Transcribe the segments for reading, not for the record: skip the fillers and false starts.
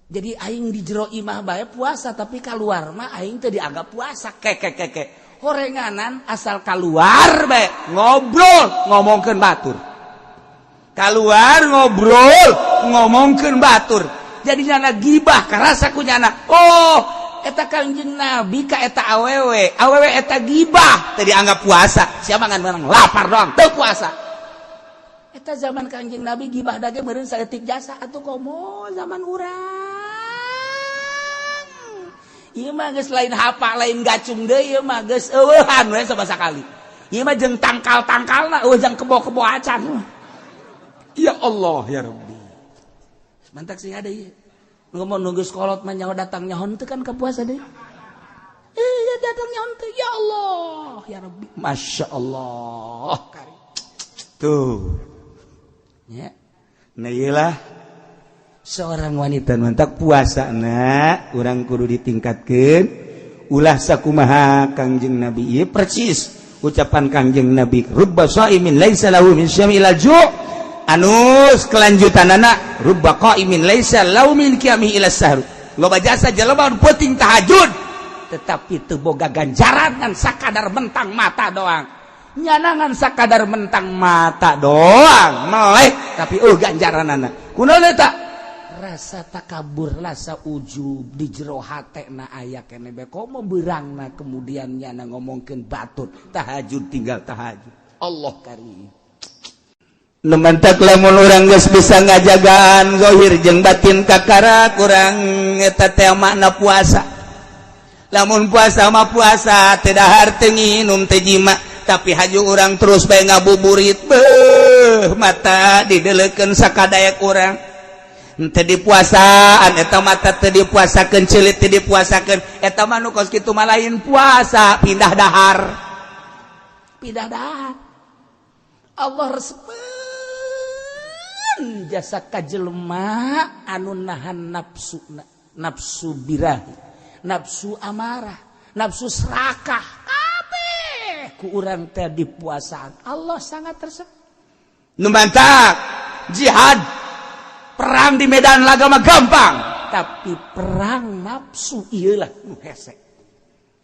Jadi aing di jero imah bae puasa tapi keluar mah aing teu dianggap puasa. Keke keke horenganan asal keluar bae ngobrol ngomongkeun batur. Keluar ngobrol ngomongkeun batur. Jadi nyana gibah karasa ku nyana. Oh, eta Kangjeng Nabi ka eta awewe, awewe eta gibah teu dianggap puasa. Siapa ngan menang lapar doang teu puasa. Eta zaman Kangjeng Nabi gibah dage meureun saeutik jasa atuh komo zaman urang. Ieu mah geus lain hapa lain gacung deui ieu mah geus eueuhan we sabasakali. Ieu mah jeung tangkal-tangkalna eueuh jang kebo-kebo acan. Ya Allah ya Rabbi. Mantak sih ada ieu. Ngomong nunggu sekolot mah nyaho datang nyaho teu kan ka puasa deui. Iya datang nyaho teu ya Allah ya Rabbi. Masya Allah. Tuh. Ya. Nah iyalah seorang wanita mantak puasa na urang kudu ditingkatkeun ulah sakumaha Kangjeng Nabi ieu persis ucapan Kangjeng Nabi rubba shaimin laisa lahu min syami ila ju' anus kelanjutanana rubba qaimin laisa lahu min qiyamihi ila sahur loba jasa jelema nu penting tahajud tetapi teu boga ganjaran ngan sakadar mentang mata doang nyanangan sakadar mentang mata doang melek tapi ganjaranana kunaon eta rasa takabur rasa ujub di jero hatena aya keneh bae komo beurangna kemudian nyana ngomongkeun batur tahajud tinggal tahajud Allah karim. Nu mantak lamun urang geus bisa ngajagaan zahir jeung batin kakara kurang eta teh makna puasa. Lamun puasa mah puasa teu dahar teu nginum teu jima tapi haju urang terus bae ngabuburit beuh mata didelekeun sakadaek urang. Teu dipuasaan eta mata teu dipuasakeun ceulit teu dipuasakeun eta mah nu kos kitu mah lain puasa pindah dahar. Pindah dahar. Allah resepeun jasa ka jelema anu nahan nafsu nafsu birahi, nafsu amarah, nafsu serakah kabeh ku urang teh dipuasaan. Allah sangat resep. Nu mantak jihad perang di medan laga mah gampang, tapi perang nafsu ieulah nu hese.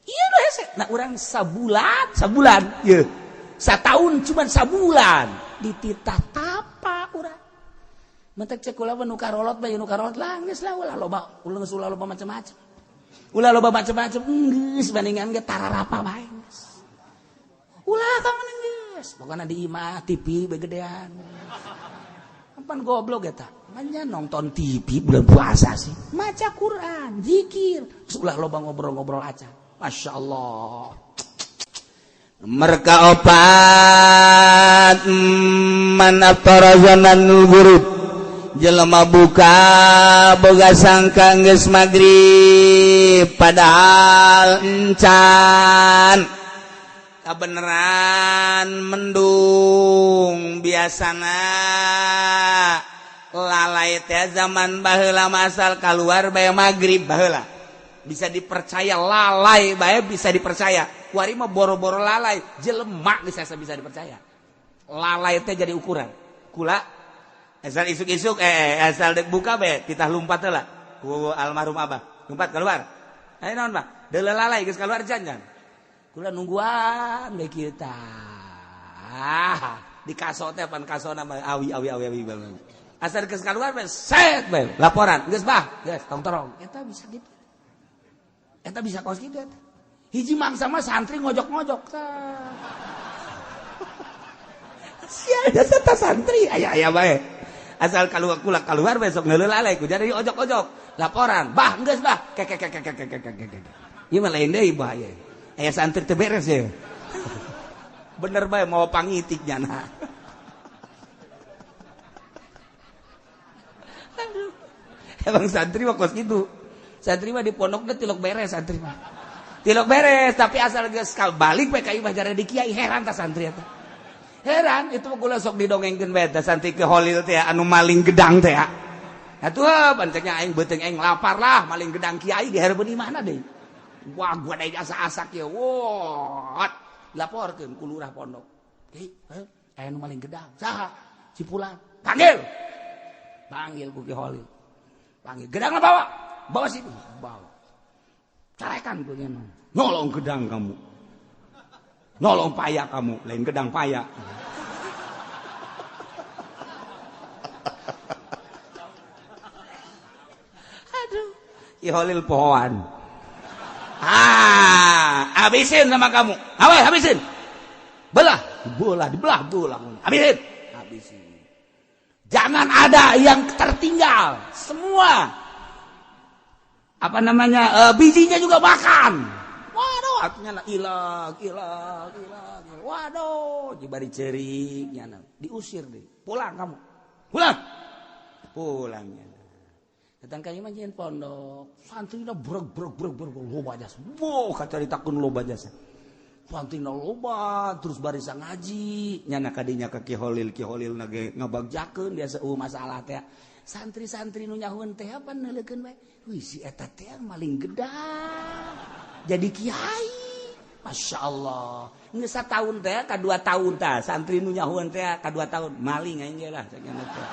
Ieu nu hese. Nah urang sabulan, sabulan ieu. Sataun cuman sabulan dititah tapa urang. Mentek cek kula nu karolot bae nu karolot lah geus lah ulah loba, ulah geus ulah loba macam-macam. Ulah loba macam-macam geus bandingan ge tararapa bae geus. Ulah ka mana geus. Pokona di imah TV begedean. Pan goblok eta. Manya nonton TV bulan puasa sih. Maca Quran, zikir, terus ulah loba ngobrol-ngobrol aja. Masya Allah. Mereka opat man aftara zanan ghurub jelema buka boga sangka geus magrib padahal encan kabeneran mendung biasana lalai teh zaman baheula masal keluar bae magrib baheula bisa dipercaya lalai bae bisa dipercaya kuari mah boro-boro lalai jelema bisa bisa dipercaya lalai teh jadi ukuran kula asal isuk-isuk asal dek buka bae titah lumpat heula ku almarhum abah lumpat keluar ayo naon bah deuleu lalai geus keluar jangan kula nungguan bae kieu tah di kaso teh pan kasona mah awi awi awi awi banget asal geus keluar bae set bae laporan geus bah geus tong torong eta bisa gitu eta bisa kos kitu eta hiji mangsa mah santri ngojok-ngojok tah sia eta santri aya aya bae asal keluar kula keluar besok ngeuleuh lalai ku jadi ojok-ojok laporan bah geus bah kek kek kek kek kek kek ieu mah lain deui bahaya aya santri teu beres ya bener bae mau pangitik nyana. Aduh. Emang santri mah kos kitu. Santri mah di pondokna tilok beres santri mah. Tilok beres tapi asal geus balik we ka imah jare di kiai heran ta santri eta. Heran itu mah kula sok didongengkeun bae tah santri ke Holil teh anu maling gedang teh. Atuh banceknya aing beuteung aing lapar lah maling gedang kiai di hareupeun imahna deui. Wah gua deui asa-asak ye. Wah, laporkeun ku lurah pondok. Hei, aya nu maling gedang. Saha? Si Pulan. Panggil. Panggil ku Ki Holil. Panggil gedangna bawa. Bawa sini. Bawa. Carekan ku nya. Nolong gedang kamu. Nolong paya kamu, lain gedang paya. Aduh, Iholil pohoan. Ah, habisin sama kamu. Awe, habisin. Belah, bola, dibelah, bola. Habisin. Habisin. Jangan ada yang tertinggal. Semua. Apa namanya? Bijinya juga makan. Waduh, artinya ilang, ilang, ilang. Waduh, jibari cerik nyana. Diusir deh. Pulang kamu. Pulang. Pulangnya. Datang ka imah nyieun pondok. Santrina breg breg breg breg loba jasa. Wow, kacaritakeun loba jasa. Santrina loba terus barisa ngaji. Nyana kadinya ka Ki Holil, Ki Holil na ge ngabagjakeun biasa masalah teh. Santri-santri nu nyahueun teh apa neuleukeun bae. Wih, si eta teh maling gedang. Jadi kiai. Masya Allah. Geus sataun teh ka 2 tahun tah santri nu nyahueun teh ka 2 tahun maling aing ge lah cek nya teh.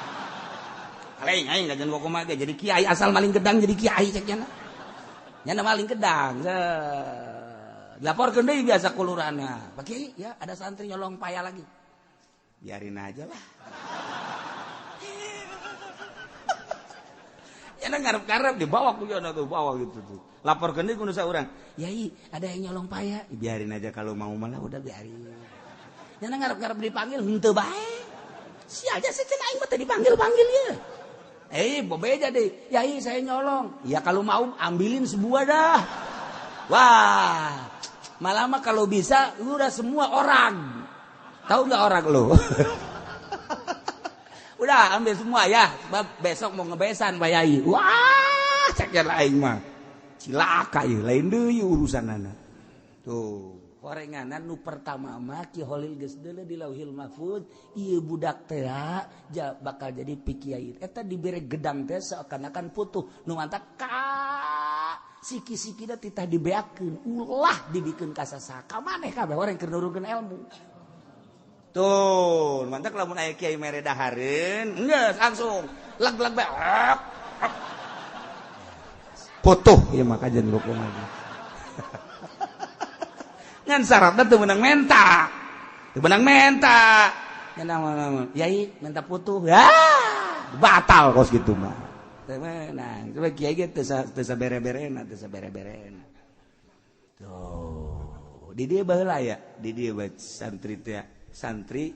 Maling aing kajian kumaha ge jadi kiai asal maling gedang jadi kiai cek nya. Nya maling gedang. Dilaporkeun deui biasa kulurana. Pak Kiai, ya ada santri nyolong paya lagi. Biarin aja lah. Ya ngarep-ngarep dibawa ku nya tuh bawa gitu tuh. Laporkeun deui ku nu saurang. Yai, ada yang nyolong paya. Biarin aja kalau mau malah udah biarin. Nya ngarep-ngarep dipanggil henteu bae. Si aja sih cenah aing mah teu dipanggil-panggil ya. Bebeja deh. Yai, saya nyolong. Ya kalau mau ambilin sebuah dah. Wah, malah mah kalau bisa lu udah semua orang. Tahu nggak orang lu? Udah ambil semua ya, sebab besok mau ngebesan Pak Yai. Wah, cek aing mah. Cilaka ieu, lain deui urusanana. Tuh, horenganan nu pertama mah Ki Holil geus deuleu di Lauhil Mahfuz, ieu budak teh bakal jadi pikiai. Eta dibere gedang teh seakan-akan putuh, nu mantak ka siki-sikina titah dibeakeun, ulah dibikeun ka sasaha. Ka maneh kabeh orang keur nurunkeun ilmu. Tuh, mantak lamun aya kiai mere dahareun, geus langsung leg-leg bae. Putuh ieu mah kajian rukun lagi. Ngan syaratna teu meunang menta. Teu meunang menta. Nya yai minta putuh. Ya, batal kos kitu mah. Teu meunang. Coba kiai ge teu sabere-berena, teu sabere-berena. Tuh, di dieu baheula ya, di dieu bae santri teh. Santri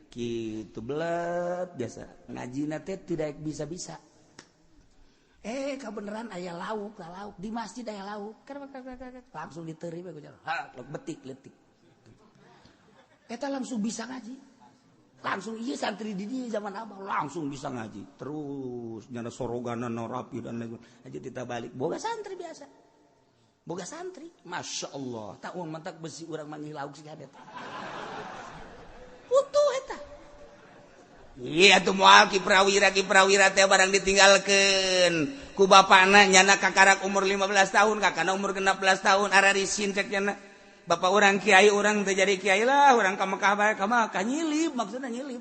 kitu belet biasa. Ngajina teh tidak bisa-bisa. Kebeneran aya lauk, lauk di masjid aya lauk. Langsung diteri bae ku jalan. Ha, betik letik. Eta langsung bisa ngaji. Langsung ieu santri di dieu zaman abah langsung bisa ngaji. Terus nyana soroganan rapi dan lain aja kita balik. Boga santri biasa. Boga santri, Masya Allah. Tak uang mantak besi urang manggih lauk sih kadet. Putuh eta. Iya tuh moal Ki Prawira teh barang ditinggalkeun ku bapana nyana kakarak umur 15 tahun kakana umur 16 tahun ararisin cek nyana bapak urang kiai urang teh jadi kiai lah urang ka Mekah bae ka Mekah nyilip maksudna nyilip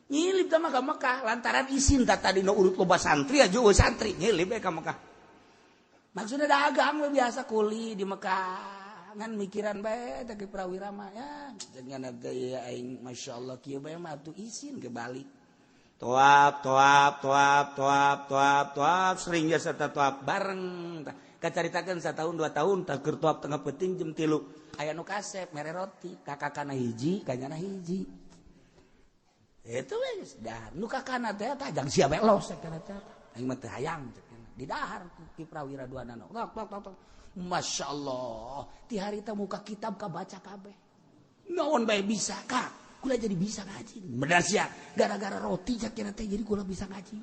nyilip teh mah ka Mekah lantaran isin tah tadi nu urut loba santri aja eueuh santri nyilip bae ka Mekah maksudna dagang we biasa kuli di Mekah ngan mikiran bae teh Ki Prawira mah ya dengan gaya aing masyaallah kieu bae mah atuh isin ke balik toap toap toap toap toap toap sering jasa toap bareng kacaritakeun satahun 2 tahun tah keur toap tengah peuting jam 3 aya nu kasep mere roti kakakana hiji kanyana hiji itu we geus dahar nu kakana teh tah jang sia bae los cek teh aing mah teu hayang di dahar Ki Prawira dua nano tok tok tok. Masya Allah, ti harita muka kitab kabaca kabeh. Naon bae bisa kak, kula jadi bisa ngaji. Bener sia, gara-gara roti cak kira teh jadi kula bisa ngaji.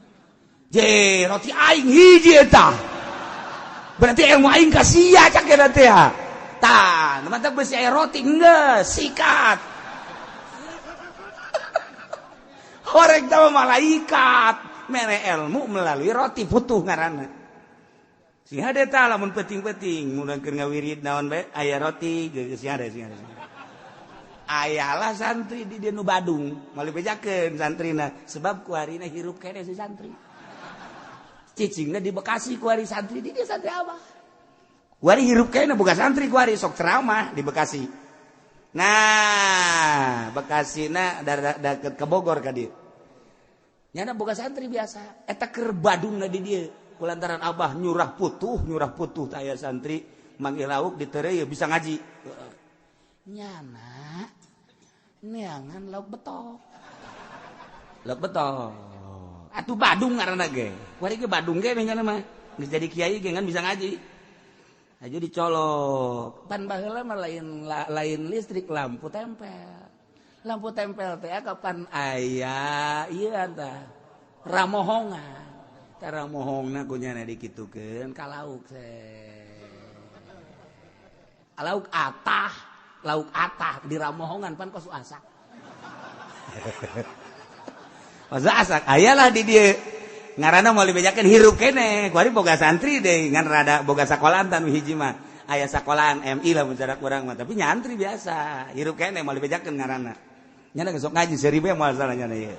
Je, roti aing hiji eta. Berarti ilmu aing ka sia cak kira teh. Tah, nu mantap besi aya roti geus sikat. Horeg teh malaikat, mere ilmu melalui roti putuh ngaranna. Si hade ta lamun penting-penting mun keur ngawirid naon bae aya roti geus si hade si hade. Ayalah santri di dieu nu Badung, moal dibejakeun santrina sebab ku harina hirup keneh si santri. Cicingna di Bekasi kuari santri di dia santri abah. Kuari hirup kayaknya boga santri kuari sok ceramah di Bekasi. Nah, Bekasi na deket ke Bogor ka dieu. Nyana boga santri biasa. Eta keur badungna di dieu. Kulantaran abah nyurah putuh taya santri manggil lauk ditereu bisa ngaji. Nyana neangan lauk betok. Lauk betok. Atuh Badung ngaranna ge. Kuari ge Badung ge nyana mah. Geus jadi kiai ge ngan bisa ngaji. Aja dicolok. Pan baheula mah lain listrik lampu tempel. Lampu tempel teh kapan aya ieu tah. Ramohongan. Tah ramohongna ku nyana dikitukeun ka lauk Lauk atah, lauk atah di ramohongan pan kos asak. Masa asak ayalah di dieu. Ngaranna moal dibejakeun hirup keneh. Kuari boga santri deui ngan rada boga sakolahan tan hiji mah. Aya sakolahan MI lah mun cara kurang mah, tapi nyantri biasa. Hirup keneh moal dibejakeun ngaranna. Nyana geus sok ngaji seribu moal salah nyana ieu.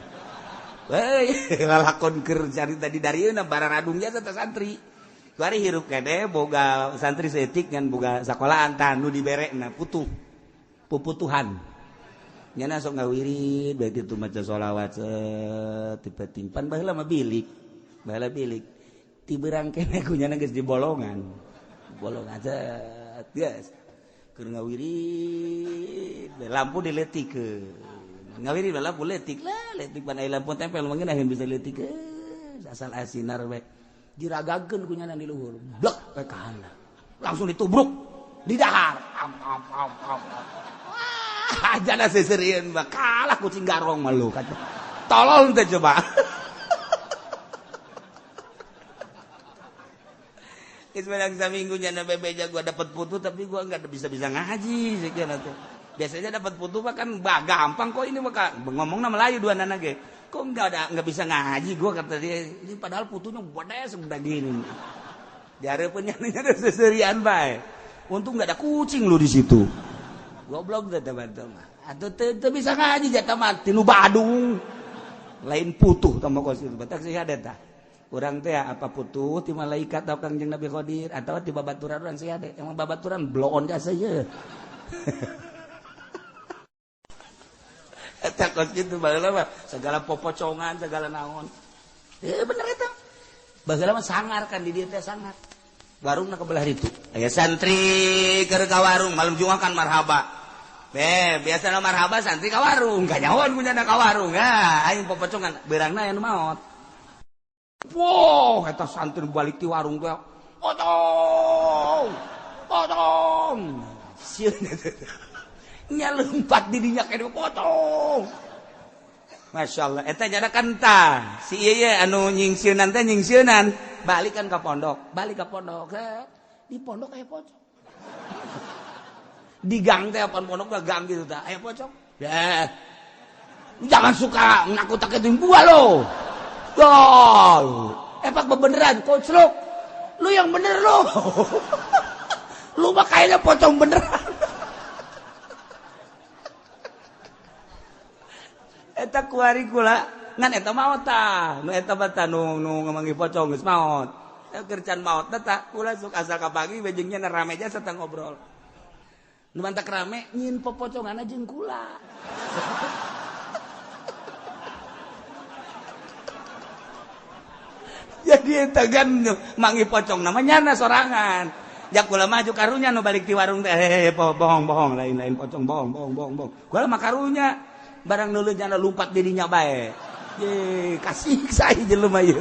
Heuy, lalakon keur carita di darieuna bararadung jasa teh santri. Kuari hirup keneh boga santri seetik ngan boga sakolahan tah nu diberekna putuh. Puputuhan. Nyana sok ngawirid bae kitu maca sholawat tipe timpan baheula mah bilik. Baheula bilik. Ti beurang keneh ku nyana geus di bolongan. Bolongan set geus. Keur ngawirid lampu diletikeun. Ngawirid lampu letik lah, letik pan aya lampu tempel mah ngeunaheun bisa diletikeun. Asal asinar we. Diragakeun ku nyana di luhur. Blek we ka handap. Langsung ditubruk di dahar. Am am am am. Jana seserian mah kalah kucing garong mah lu kata. Tolol teh coba. Geus menang saminggu nyana bebeja gua dapat putu tapi gua enggak bisa-bisa ngaji sekian atuh. Biasanya dapat putu mah kan gampang kok ini mah ngomongna Melayu dua nana ge. Kok enggak bisa ngaji gua kata dia. Ini padahal putunya gede segede gini. Dihareupeun nyana seserian bae. Untung enggak ada kucing lu di situ. Goblok teh teman-teman. Atuh teu bisa ngaji jatah mah tinu Badung. Lain putuh tah kos itu. Batak sih ada tah. Urang teh apa putuh ti malaikat atau Kangjeng Nabi Khadir atawa ti babaturan urang sih ada. Emang babaturan bloon jasa ye. Eta kos kitu baheula mah segala popocongan, segala naon. Bener eta. Baheula mah sangar kan di dieu teh sangar. Warungna ke belah ditu. Aya santri keur ka warung malam Jumat kan marhaba. Be, biasana marhaba santri ka warung, kanyahoan punya ka warung. Ah, aing popocongan beurangna aya nu maot. Wow, eta santri balik ti warung teh. Potong. Potong. Sieun eta. Nya lompat di dinya kene potong. Masya Allah, eta nyana kan tah. Si ieu ye anu nyingsieunan teh nyingsieunan, balik kan ka pondok, balik ka pondok. Di pondok aya pocong. Di gang teh apaan pondok mah gang gitu tah, aya pocong. Ya. Jangan suka nakut-nakutin gua lo. Dol. Epak bebeneran, koclok. Lu yang bener lo. Lu mah kayaknya pocong beneran. Eta kuari kula ngan eta maot tah. Nu eta mah tah nu ngamanggih pocong geus maot. Kerjaan maot tah kula sok asal ka pagi bejengnya rame jasa tah ngobrol. Nu mantak rame nyin popocongan jeung kula. Jadi eta gan manggih pocong namanya nyana sorangan. Jak kula maju karunya nu balik ti warung teh bohong-bohong lain-lain pocong bohong bohong bohong bohong. Kula mah karunya barang nulun nyana lumpat dirinya bae. Ye kasih saya jelema ieu.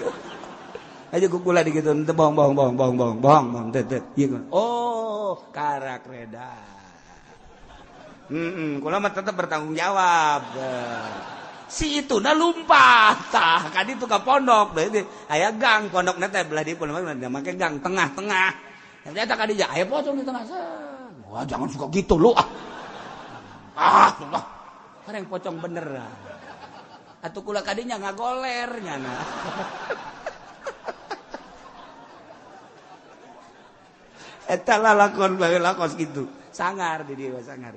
Aja ku kula digitu teu bohong bohong bohong bohong bohong bohong bohong teu teu. Oh, karak reda. Kula mah tetep bertanggung jawab. Si itu na lumpat tah kadi itu ka pondok berarti aya gang pondokna teh belah dieu pondok make gang tengah-tengah. Ternyata kadi aya pocong di tengah. Wah, jangan suka gitu lu ah. Ah, Allah. Kareng pocong bener. Atuh kula kadinya ngagoler nyana. Eta lalakon baheula kos kitu. Sangar di dieu sangar.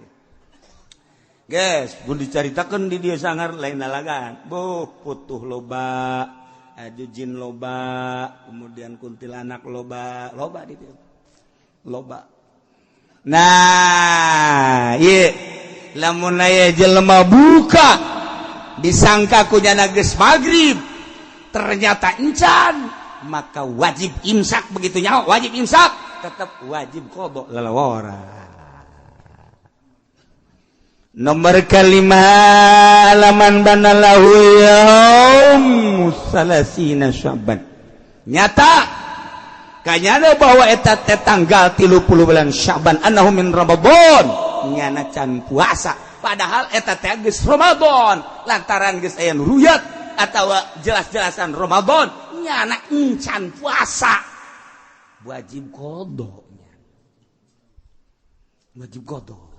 Guys, pun dicaritakeun di dieu sangar lain lalagan. Buh, putuh loba. aju jin loba, kemudian kuntilanak loba, loba di dieu. Loba. Nah, ieu lamun aya jelema buka disangka ku nyana geus magrib, ternyata encan, maka wajib imsak. Begitu nyaho wajib imsak, tetap wajib qada lalawara. Nomor kelima, laman banalahu yaum salasina Syaban. Nyata kanyana bahwa eta teh tanggal 30 bulan Syaban annahu min Ramadan, nyana can puasa padahal eta teh geus Ramadan, lantaran geus aya nu ruyat atawa jelas-jelasan Ramadan nyana encan puasa, wajib qada. Wajib qada.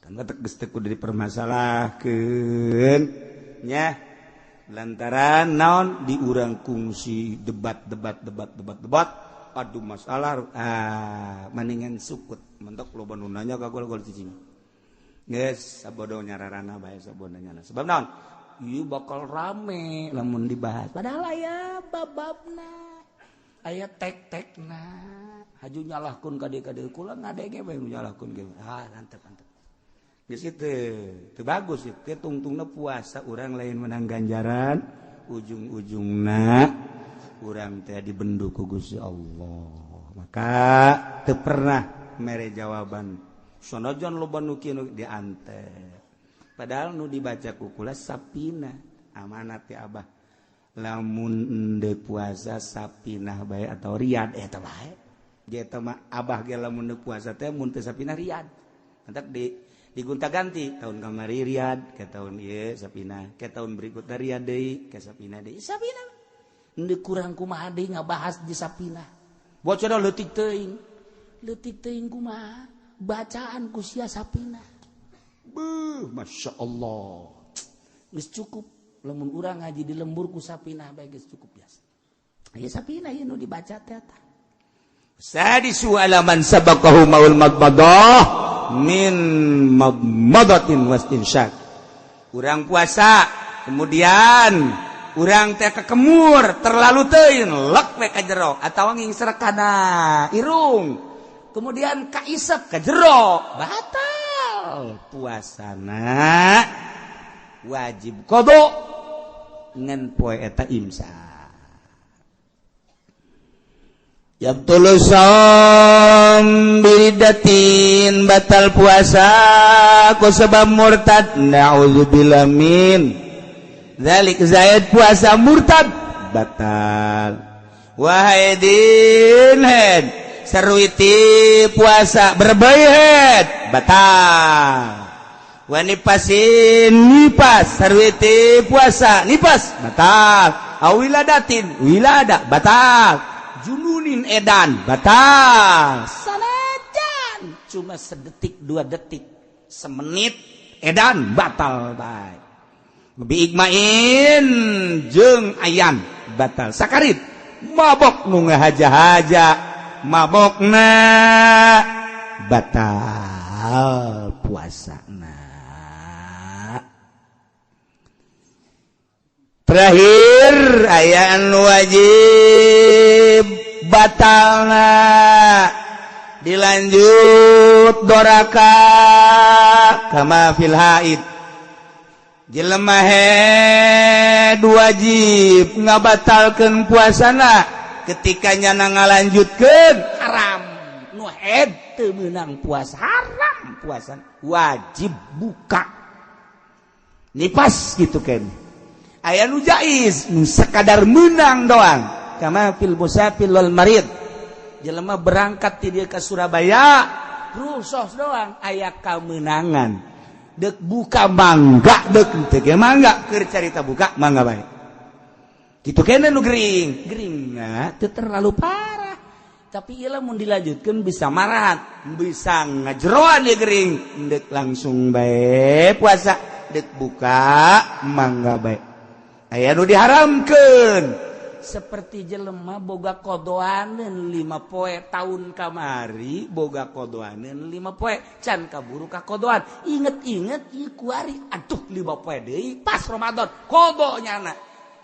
Geus teu kudu dipermasalahkeun nya, lantaran naon di urang kungsi debat debat debat debat debat adu masalah, ah mendingan sukut mentok loba nu nanya ka gol-gol cicing geus sabodo nyararana bae sabodo nyana sebab naon ieu bakal rame lamun dibahas padahal aya bababna aya tek-tekna haju nyalahkeun ka dieu kula ngadege bae nu nyalahkeun ge ah antep antep. Geus itu teu bagus itu tungtungna puasa urang lain menang ganjaran, ujung-ujungna urang teh dibendu ku Gusti Allah. Maka teu pernah mere jawaban sanajan loba nu kieu diante. Padahal nu dibaca ku kula sapina amanat ti Abah. Lamun endeu puasa sapinah bae atau riyad eta bae. Ge eta mah Abah ge lamun endeu puasa teh mun teu sapinah riyad. Entak di digonta-ganti tahun kamari riyad ke tahun ieu sapina ke tahun berikutnya riyad deui ke sapina deui sapina endeu kurang kumaha deui ngabahas di sapina bocor leutik teuing kumaha bacaan ku sia sapina beuh Masya Allah geus cukup lamun urang ngaji di lembur ku sapina bae geus cukup biasa ieu sapina ieu nu dibaca teh eta sadisu alaman sabaqahu maul madmadah min madmadatin wastinsyak. Urang puasa kemudian urang teh kekemur terlalu teuing lek we ka jero atawa ngingsrek kana irung kemudian kaisep ka jero batal puasana wajib qada ngan poe eta imsak. Yabtulu shaum biridatin batal puasa ku sebab murtad na'udzubillah min dzalik zaid puasa murtad batal. Wahaidin head sarwiti puasa berbayhet batal. Wanipasin nipas sarwiti puasa nipas batal. Awiladatin wilada batal. Jununin edan batal. Sanajan cuma sedetik dua detik semenit edan batal bae. Bi igmain jeung ayan batal. Sakarit mabok nu ngahaja-haja mabokna batal puasana. Terakhir ayaan wajib batalna dilanjut doraka kama fil haid. Jelema head wajib ngabatalkeun puasana ketika nyana ngalanjutkeun haram. Nu head teu meunang puasa haram puasa wajib buka. Nipas gitu kan. Aya nu jaiz nu sekadar meunang doang kama fil musafir wal marid. Jelema berangkat ti dieu ka Surabaya rusuh doang aya kamenangan dek buka mangga dek teu ge mangga keur carita buka mangga bae kitu keneh nu gering geringna teu terlalu parah tapi ieu lamun dilanjutkeun bisa marahan bisa ngajeroan ieu gering dek langsung bae puasa dek buka mangga bae. Aya nu diharamkeun seperti jelema boga kodoaneun 5 poe tahun kamari boga kodoaneun 5 poe can kaburu ka kodoan inget-inget ieu kuari aduh 5 poe deui pas Ramadan kodo nyana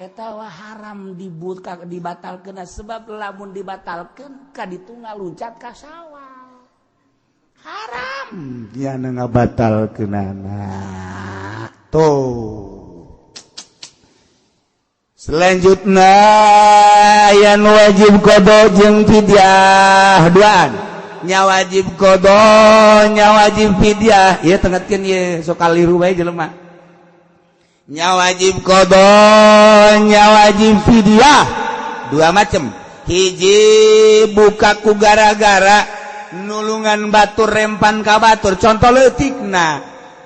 Eta wah haram dibuka dibatalkeun sebab lamun dibatalkeun ka ditu ngaluncat ka sawah. Haram dia ngabatalkeunana. Tuh. Selanjutnya yang wajib qada jeung fidyah duaan. Nya wajib qada, nya wajib fidyah. Ieu tengetkeun ieu sok kaliru bae jelema. Nya wajib qada, nya wajib fidyah. Dua macam. Hiji buka ku gara-gara nulungan batur rempan ka batur. Contoh leutikna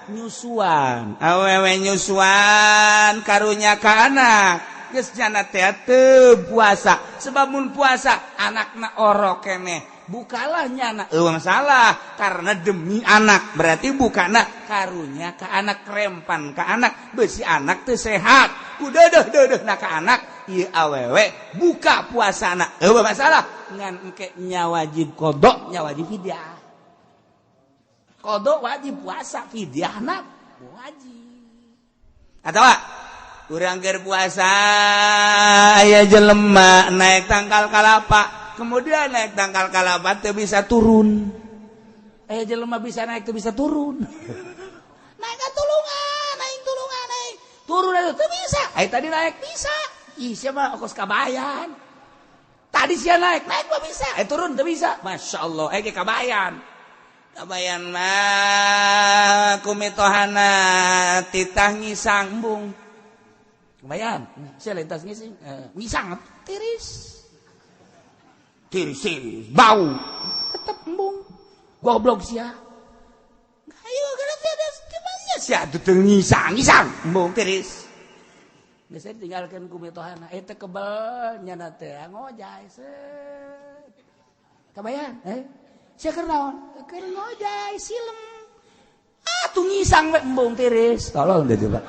nyusuan. Awewe nyusuan karunya ka anak. Geus jana teh teu puasa. Sebab mun puasa anakna orok keneh. Bukalah nyana eueuh masalah karena demi anak berarti bukana karunya ka anak rempan ka anak besi anak teu sehat ku deudeuh-deudeuhna ka anak ieu awewe buka puasana eueuh masalah ngan engke nya wajib qada nya wajib fidyah. Qada wajib puasa fidyahna wajib. Atawa urang keur puasa aya jelema naik tangkal kalapa kemudian naik tangkal kalapa teu bisa turun. Jelema bisa naik teu bisa turun. Naik ka tulungan, naik tulungan, naik. Turun atuh teu bisa. Tadi naik bisa. Ih sia mah kos kabayan. Tadi sia naik, naik mah bisa. Turun teu bisa. Masya Allah, ge kabayan. Kabayan mah kumitohana titah ngisang embung. Kabayan, sia lintas ngising, ngisang tiris. Tiris bau tetep embung goblok sia ayo kana tiada gimana sia teu ngisang-ngisang embung tiris geus tinggalkeun ku mitohana eta kebel nyana teh ngojay set kabayan sia keur naon keur ngojay silem atuh ngisang we embung tiris tolong deh coba.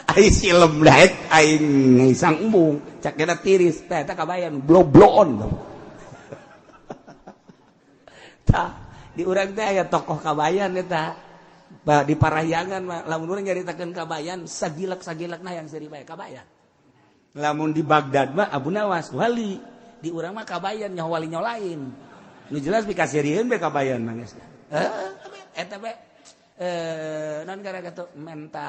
Ai silem daek aing ngisang embung cak kena tiris teh eta kabayan blobloon. Tah di urang teh aya tokoh kabayan eta di Parahyangan mah lamun urang nyaritakeun kabayan sagilek-sagilekna yang seuri bae kabayan. Lamun di Baghdad mah Abu Nawas wali, di urang mah kabayan nyaho wali nyaho lain. Nu jelas pikaseurieun bae kabayan mah geus. Heuh eta bae non gara gitu menta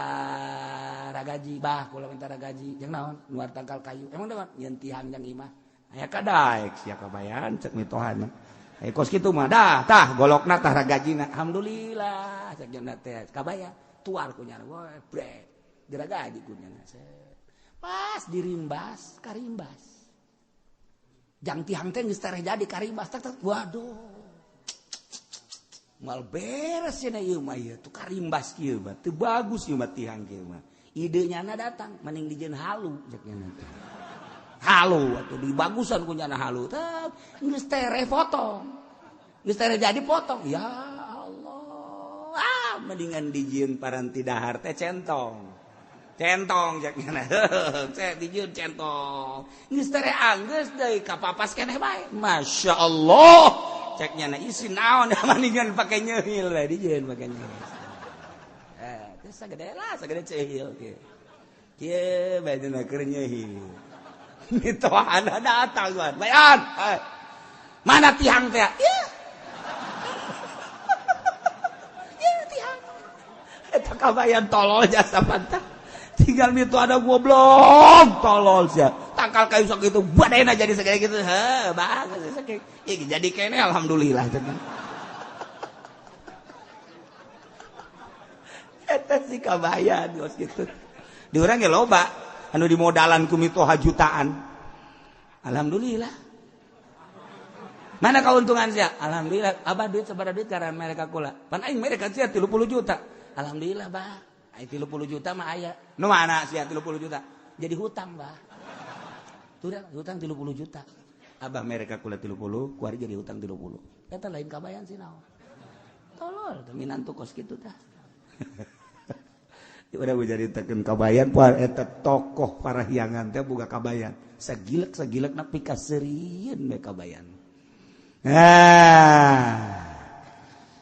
ragaji bah kula menta ragaji jeung naon nuar tangkal kayu emang naon nyeun tihang jang imah aya kadaek sia kabayan cek mitohana aya kos kitu mah dah tah golokna tah ragajina alhamdulillah cek jeung teh kabayan tuar ku nyana we brek diragaji ku nyana pas dirimbas karimbas jang tihang teh geus tereh jadi karimbas tak waduh mal beres cenah ieu mah ieu tuh karimbas kieu mah teu bagus ieu mah tihang kieu mah ide nyana datang mending dijieun halu cek nyana halu atuh dibagusan ku nyana halu teh geus tereh potong geus tereh jadi potong ya Allah ah mendingan dijieun paranti dahar teh centong centong cek nyana cek dijieun centong geus tereh anggeus deui kapapas keneh bae Masya Allah cek nyana isi naon mendingan pake nyehil we dijieun pake nyehil teh sagede lah sagede cehil kieu kieu bae dina keur nyehil mitohana datang bayan mana tihang teh ieu ieu tihang eta kabayan tolol jasa pantah tinggal mito ada goblok tolol sia tangkal kayu sok itu badena jadi segede gitu heuh bagus sakitu jadi kene alhamdulillah eta si kabayan geus kitu di urang ge loba anu dimodalan ku mitoha jutaan alhamdulillah mana keuntungan sia alhamdulillah abah duit sabaraha duit karena mereka kula pan aing mereka sia 30 juta alhamdulillah bah aing 30 juta mah aya nu mana sia 30 juta jadi hutang bah hutang 30 juta abah mereka kula 30 kuari jadi hutang 30 eta lain kabayan sih naon tolol teh minantu kos kitu tah. Udah gue caritakeun kabayan poe eta tokoh Parahyangan teh boga kabayan sagilek-sagilek na pikaseurieun we kabayan. Nah,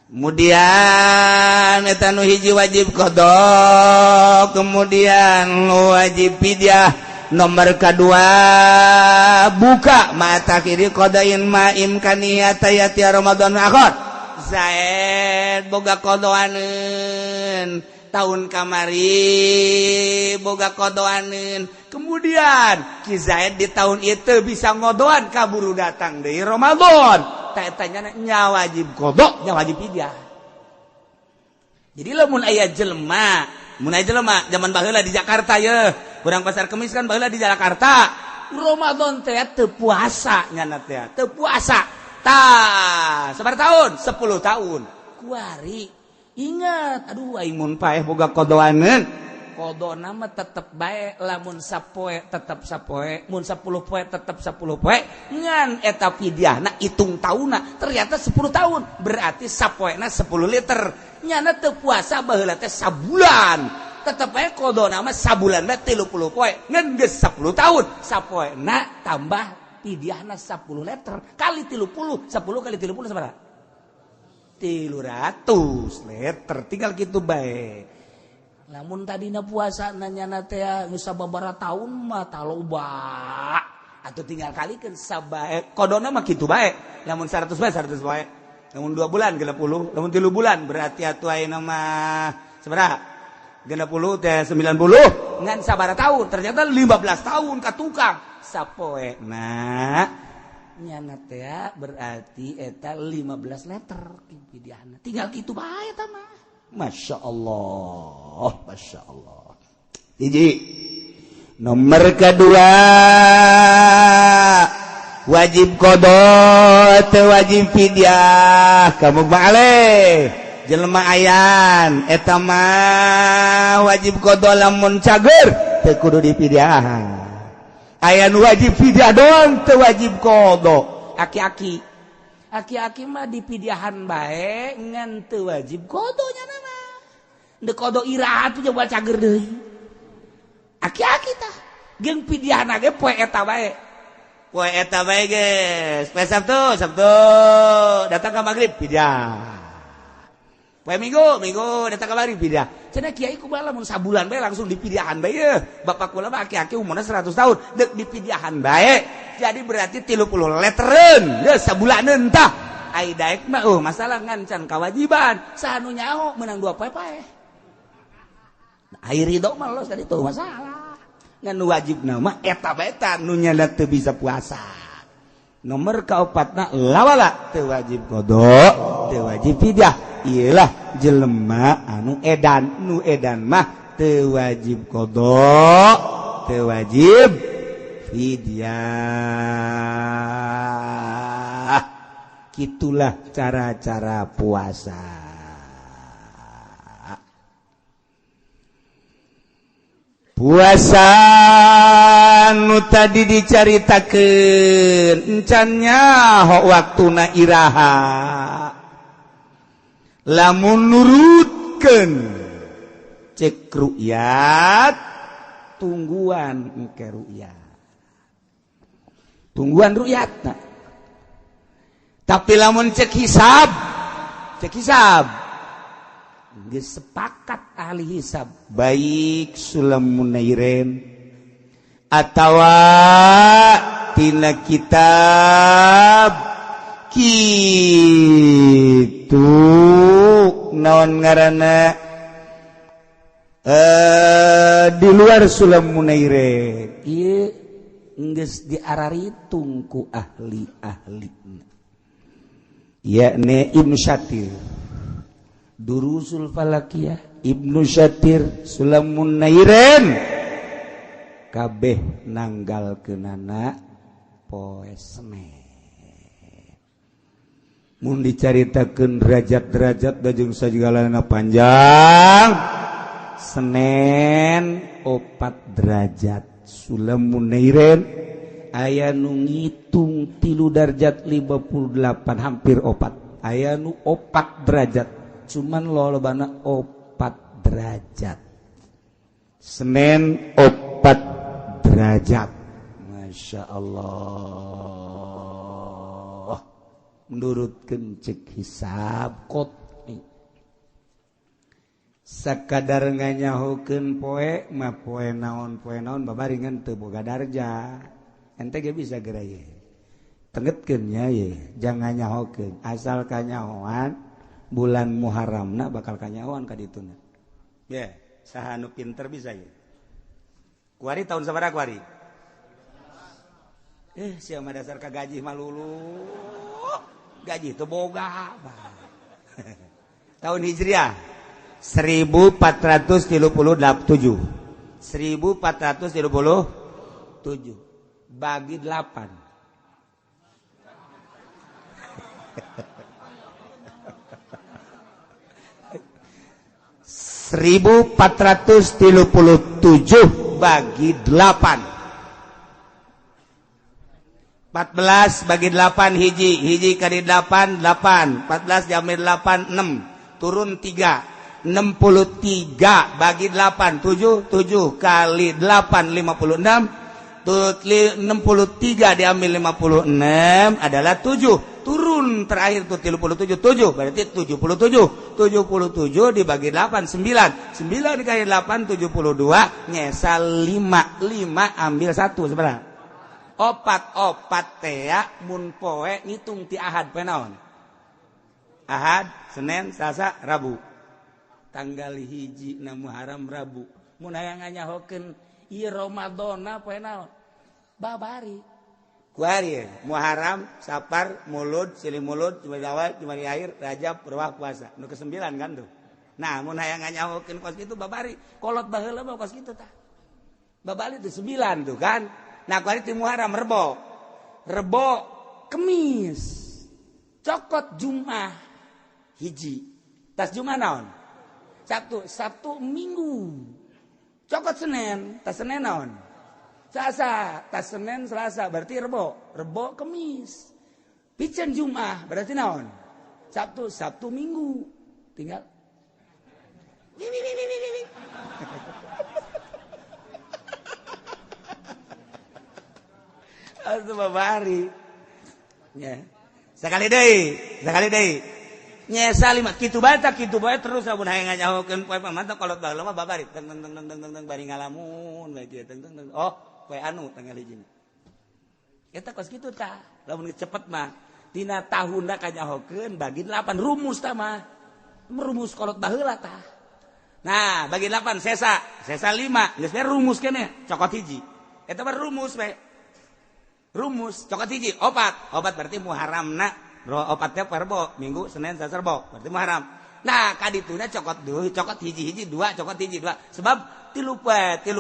Kemudian eta nu hiji wajib qada, kemudian wajib fidyah. Nomor kedua buka mata kiri qadain ma imkaniyata yati Ramadan akhir. Zaid boga qadaankeun tahun kamari boga qadaankeun. Kemudian Ki Zaid di tahun itu bisa ngodoan kaburu datang deui Ramadan. Tanya nya wajib qada, nya wajib fidyah. Jadi lamun aya jelema, mun aya jelema zaman baheula di Jakarta ye, urang Pasar Kemis kan baheula di Jakarta. Ramadan teh teu puasa nyana teh, teu puasa. Tah, sabaraha tahun? 10 tahun. Kuari ingat, aduh aing mun paeh boga qadaaneun. Qadona mah tetep bae, lamun sapoe tetep sapoe, mun 10 poe tetep 10 poe, ngan eta fidyahna hitung taunna ternyata 10 tahun, berarti sapoena 10 liter. Nyana teu puasa baheula teh sabulan, tetep bae qadona mah sabulan bae 30 poe, ngan geus 10 tahun, sapoena tambah fidyahna 10 liter kali 30, 10 kali 30 sabaraha? 300 liter, tinggal gitu bae. Lamun tadina puasa nanya teh geus sababaraha tahun mah taloba atau tinggal kalikeun sabae qadona mah kitu bae. Lamun 100 bae 100 bae. Lamun 2 bulan 60, lamun 3 bulan berarti atuh ayeuna mah sabaraha? 60 teh 90 ngan sabaraha tahun? Ternyata 15 tahun ka tukang sapoe. Nah, nyana teh berarti eta 15 liter fidyahna. Tinggal kitu bae eta mah. Masya Allah, Masya Allah. Hiji. Nomor kedua wajib qada teu wajib fidyah. Kamu balik jelema ayan eta mah wajib qada lamun cager teu kudu dipidyahan. Ayan wajib fidyah doang teu wajib qada. Aki-aki aki-aki mah dipidyahan bae ngan teu wajib qada nya mah. Deuk qada iraha tuh coba cager deui. Aki-aki tah jeung pidyahna ge poe eta bae. Poe eta bae geus. Poe Sabtu, Sabtu datang ka magrib pidyah. Poe Minggu, Minggu datang ka magrib pidyah. Cenah kiai kumaha lamun sabulan bae langsung dipidyahan bae ye. Bapak kula mah aki-aki umurna 100 tahun deuk dipidyahan bae. Jadi berarti 30 leteren geus sabulaneun tah. Ai daek mah masalah ngan can kawajiban. Saha nu nyaho meunang 2 poe paeh. Ai ridho mah los tadi tuh masalah. Ngan wajib nama eta bae ta nu nyana teu bisa puasa. Nomor kaopatna lawala teu wajib qada, teu wajib fidyah. Iyalah jelema anu edan, nu edan mah teu wajib qada, teu wajib fidyah. Kitulah cara-cara puasa. Puasa nu tadi dicaritakeun encan nyaho waktuna iraha. Lamun nurutkeun cek ru'yat tungguan engke ru'yat. Tungguan ru'yatna. Tapi lamun cek hisab geus sepakat ahli hisab baik Sulam Munairin atawa tina kitab kitu naon ngaranna di luar Sulam Munairin ieu geus diararitung ku ahli-ahli yakni Ibnu Syatir Durusul Falakiyah, Ibnu Syatir, Sulamun Nairen kabeh nanggal kenana poe Senin. Mun dicaritakeun derajat-derajat jeung sagalana panjang Senin 4 derajat Sulamun Nairen aya nu ngitung 3 derajat 58 hampir 4 aya nu 4 derajat cuman lolobana 4 derajat. Senin 4 derajat. Masya Allah. Menurutkeun cek hisab qot'i. Sakadar nganyahokeun poe mah poe naon babari ngan teu boga darja. Ente ge bisa geura ye. Tengetkeun nya ye, jangan nyahokeun. Asal kanyahoan bulan Muharramna bakal kanyahoan ka dituna. Ye, saha nu pinter bisa ye. Kuari tahun sabaraha kuari? Sia mah dasar ka gaji mah lulu. Gaji teu boga. Tahun Hijriah 1437. 1437 bagi 8. 1437 bagi 8. 14 bagi 8 hiji, hiji kali 8 8, 14 jamir 8 6, turun 3. 63 bagi 8 7, 7 kali 8 56, 63 diambil 56 adalah 7, turun terakhir tuh 37, 7 berarti 77, 77 dibagi 8 9, 9 dikali 8 72, nyesal 5, 5 ambil 1 sebenarnya. Opat tea mun poe ngitung ti Ahad poe naon? Ahad, Senin, Selasa, Rabu. Tanggal hiji na Muharram Rabu. Mun hayang nganyahokeun ieu Ramadana poe naon? Babari. Kuari Muharram, Safar, Mulud, Silih Mulud, Jumadil Awal, Jumadil Akhir, Rajab, Ruwah, puasa. Nu ke-9 kan tuh. Nah, mun hayang nganyahokeun kos kitu babari. Kolot baheula mah kos kitu tah. Babari tuh 9 tuh kan. Nah, kuari ti Muharram Rebo. Rebo Kemis. Cokot Jumat hiji. Tas Jumat naon? Sabtu, Sabtu Minggu. Cokot Senin, tas Senin naon? Selasa, tas Senin Selasa berarti Rebo, Rebo Kemis. Piceun Jumat berarti naon? Sabtu, Sabtu Minggu. Tinggal Atuh babari. Ya. Sekali deui, sekali deui. Nyesa lima kitu bae tak kitu bae terus amun hayang nganyahokeun poe pamantau kolot baheula mah babari teng teng teng teng teng bari ngalamun bae kieu teng teng teng. Oh, poe anu tanggal hiji. Eta kos kitu tah. Lamun cepet mah dina tahunna kanyahokeun bagi 8 rumus tah mah. Rumus kolot baheula tah. Nah, bagi 8 sesa, sesa 5, geus rumus keneh cokot hiji. Eta mah rumus we. Rumus cokot hiji opat, opat berarti Muharramna. Opatnya Rebo, Minggu, Senin, Selasa, Rebo, berarti Muharram. Nah, kadituna cokot dua, cokot hiji-hiji dua, cokot hiji dua. Sebab 30,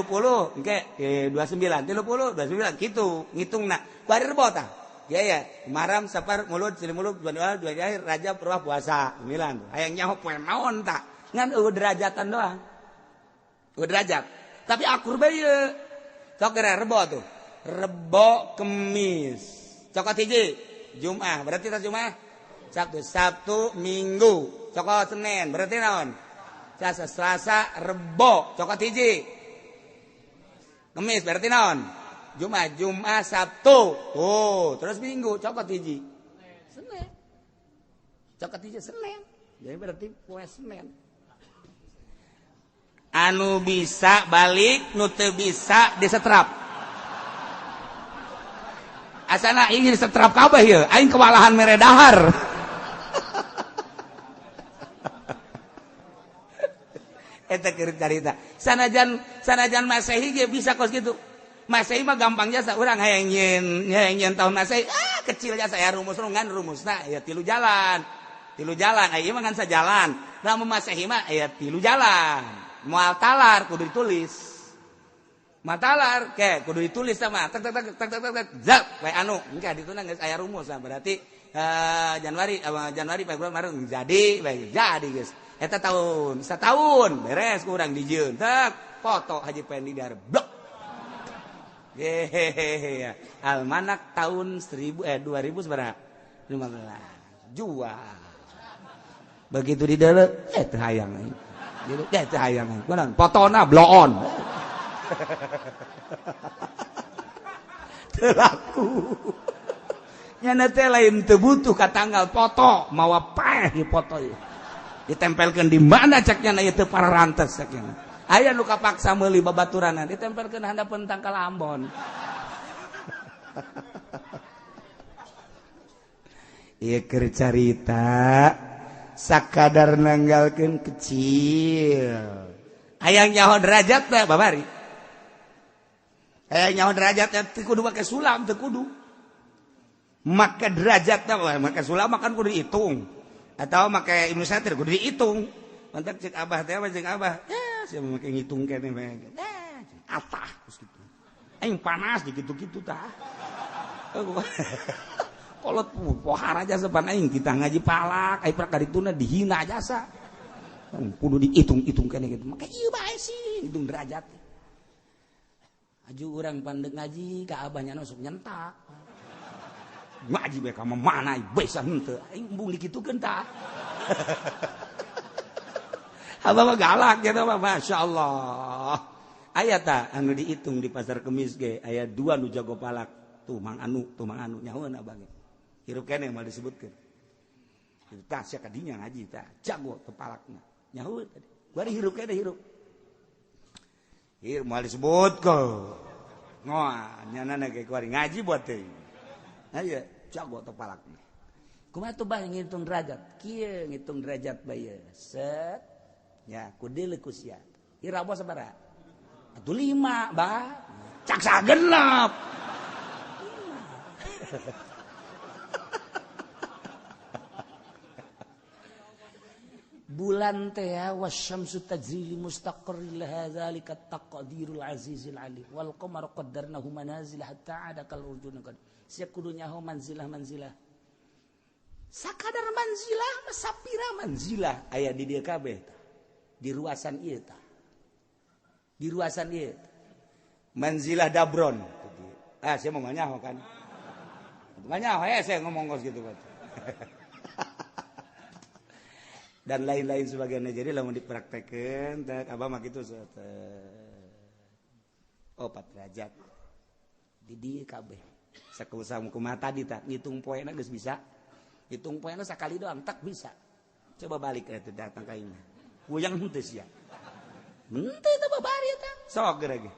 engke 29, 30, 29 gitu ngitungna. Kuari Rebo tah. Ya ya, Muharram, Safar, Mulud, Silih Mulud, Jumadil Awal, Jumadil Akhir, Rajab, Ruwah, puasa. 9. Hayang nyaho poe naon tah. Ngan eueuh derajatan doang. Eueuh derajat. Tapi akur bae ieu. Sok geura Rebo tuh. Rebo Kemis. Cokot hiji Jumat, berarti tas Jumat Sabtu, Sabtu Minggu, cokot Senin, berarti naon? Selasa, Selasa, Rebo, cokot hiji Kemis, berarti naon? Jumat, Jumat, Sabtu. Oh, terus Minggu, cokot hiji Senin. Cokot hiji Senin. Jadi berarti poe Senin. Anu bisa balik, nu teu bisa disetrap. Asana ingin setrap kabeh ieu, aing kewalahan mere dahar. Eta keur carita. Sanajan Masehi ge bisa kos kitu. Masehi mah gampang jasa urang hayang nyieun tahun Masehi, ah kecil jasa ya rumus ngan rumusna ya 3 jalan. 3 jalan, aya mah ngan sajalan. Lamun Masehi mah aya 3 jalan. Moal talar kudu ditulis. Matalar ke kudu ditulis sama tek tek tek tek tek tek zap we anu engke dituna geus aya rumus berarti Januari Januari Februari Maret jadi bae jadi geus eta tahun setahun beres kurang dijieun tek foto Haji Pendi dar blok hehehe almanak tahun 2015 jual begitu di dalam teu hayang teu hayang kunaon fotona bloon telaku nyana teh lain teu butuh ka tanggal foto mawa paeh di foto ieu. Ditempelkeun di mana ceknya na ieu teu pararantes ceknya. Aya nu kapaksa meuli babaturanan ditempelkeun handapeun tangkal ambon. Ieu keur carita sakadar nanggalkeun kecil. Hayang nyaho derajat teh babari. Hayang nyaho derajat teh kudu make sulam teu kudu. Make derajatna make sulam kan kudu dihitung. Atau make Ibnu Satir kudu dihitung. Mantak cek abah teh cek abah. Ya sia make ngitung keneh bae. Atah geus kitu. Aing panas di kitu-kitu tah. Kolot pohara jasa pan aing kita ngaji palak, aing prak karituna dihina jasa. Kudu dihitung-hitung keneh kitu. Make ieu bae sih hitung derajat. Aju urang pandek ngaji ka abahnya sok nyentak. Ngaji bae ka mana bisa henteu. Aing embung dikitukeun tah. Abah mah galak gitu mah, masyaallah. Aya tah anu dihitung di pasar Kemis ge aya dua nu jago palak. Tuh Mang Anu, tuh Mang Anu nyahoeun abah ge. Hirup keneh moal disebutkeun. Tah sia ka dinya ngaji tah, jago teu palakna. Nyahoeun tadi. Bari hirup keneh hirup. Hirup moal disebutkeun. Ngoa nyana ge kuari ngaji buat teh. Aya jago teu palakna. Kumaha tuh bah ngitung derajat? Kieu ngitung derajat bae. Set. Ya, kudu ku sia. Ieu rabo sabaraha? Atuh 5, bah. Cak sagenep. Bulan teh wasyamsu tajri mustaqarril hadzalika taqdirul azizil alim wal qamaru qaddarnahu manazil hatta ada kal urjun qad. Sia kudu nyaho manzilah-manzilah. Sakadar manzilah mah sapira manzilah aya di dieu kabeh tah. Di ruasan ieu tah. Di ruasan ieu. Manzilah dabron. Ah, sia mau nyaho kan. Nyaho ya saya ngomong kos gitu kan. Dan lain-lain sebagainya. Jadi lamun dipraktekeun teh abah mah kitu oh 4 derajat. Di dieu kabeh. Sakusaha kumaha tadi tah ngitung poena geus bisa. Hitung poena sakali doang tak bisa. Coba balik eta datang ka imah. Goyang henteu sia. Henteu teh babari eta. Sok geura ge.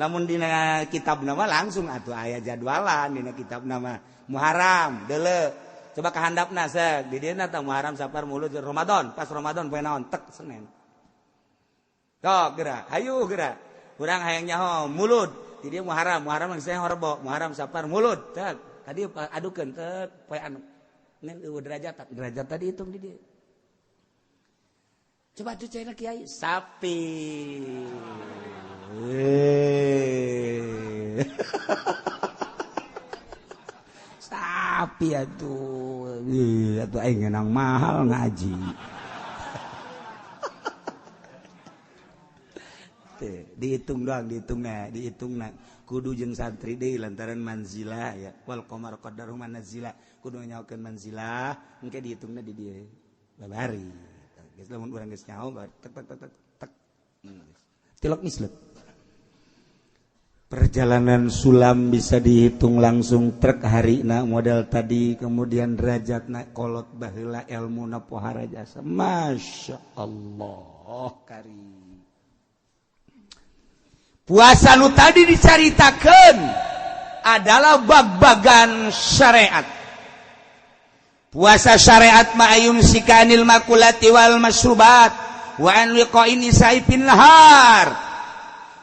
Lamun dina kitab nama langsung atuh aya jadwalan dina kitab nama Muharram deuleu. Coba kahandapna sek di dieu tah Muharram Safar Mulud Ramadan, pas Ramadan poe naon tek Senin. Sok geura, hayu geura. Urang hayang nyaho Mulud, di dieu Muharram, Muharram geus horbo, Muharram Safar Mulud tek. Tadi adukeun tek poe anu. Ngan eueuh derajat, derajat tadi hitung di dieu. Coba tuh cai kiai sapi. Sapi atuh. Atuh aing ngenang mahal ngaji. Dihitung doang, dihitungna, dihitungna. Kudu jeung santri deui lantaran manzilah ya. Wal qamar qaddaru manazila. Kudu nyaokeun manzilah, engke dihitungna di dieu. Babari. Geus lamun urang geus nyaho tek tek tek tek. Tilok mislet. Perjalanan sulam bisa dihitung langsung trek harina modal tadi, kemudian derajatna kolot baheula elmuna pohara jasa. Masya Allah kari. Puasa nu tadi dicaritakeun adalah bag-bagan syariat. Puasa syariat ma'ayum sikanil makulati wal masrubat wa an liqa'in nisa'i nahar.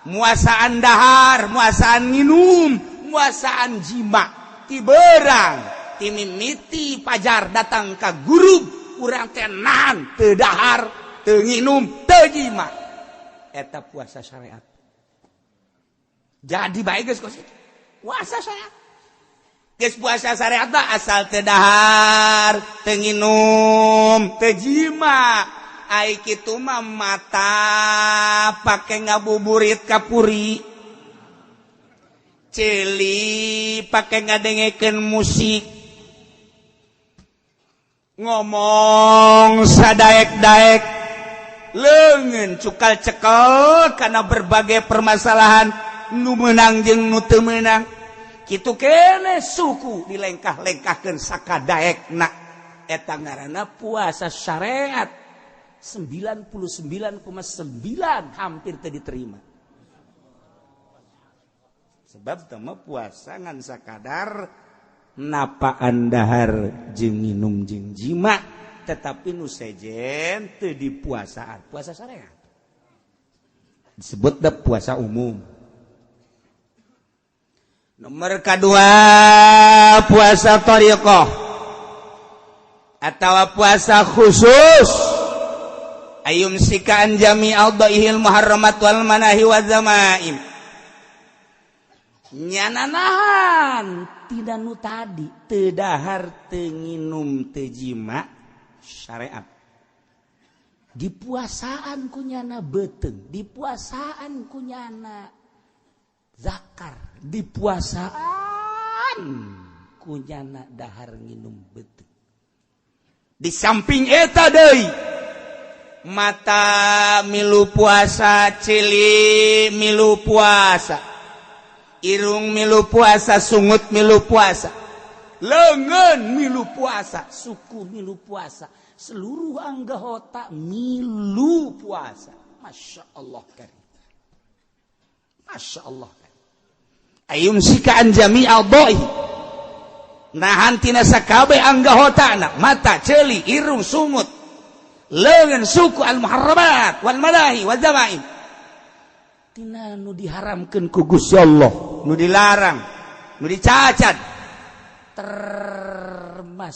Muasaan dahar, muasaan minum, muasaan jima, ti berang, ti mimiti pajar datang ka guru, urang teh nahan, teu dahar, teu nginum, teu jima. Eta puasa syariat. Jadi bae geus kos itu. Puasa syariat. Geus puasa syariat mah asal teu dahar, teu nginum, teu jima. Ai kitu mah mata pake ngabuburit kapuri, ceuli pake ngadengekeun musik, ngomong sadaek-daek, leungeun cukal cekel karena berbagai permasalahan nu meunang jeung nu teu meunang. Kitu keneh suku dilengkah-lengkahkeun sakadaekna. Eta ngaranna puasa syariat. 99,9 hampir teu diterima. Sebab teu mah puasa ngan sakadar napaan dahar jeung minum jeung jima, tetapi nu sejen teu dipuasaan, puasa syariat. Disebut da puasa umum. Nomor kedua puasa thariqah atau puasa khusus. Ayum sikaan jami aldaihil muharramat wal manahi wa zamaim. Nyana nahan tidak nu tadi teu dahar teu nginum teu jima syariat. Dipuasaan ku nyana beuteung, dipuasaan ku nyana zakar, dipuasaan ku nyana dahar nginum beuteung. Di samping eta deui mata milu puasa, cili milu puasa, irung milu puasa, sungut milu puasa, lengan milu puasa, suku milu puasa, seluruh anggota milu puasa. Masya Allah karim, Masya Allah karim. Ayum sikaan jami'al doi, nahan tina sakabeh anggotana, mata, ceuli, irung, sungut, lengan, suku, al muharramat wal manahi wal zamaim, tina nu diharamkeun ku Gusti Allah, nu dilarang, nu dicacat, termasuk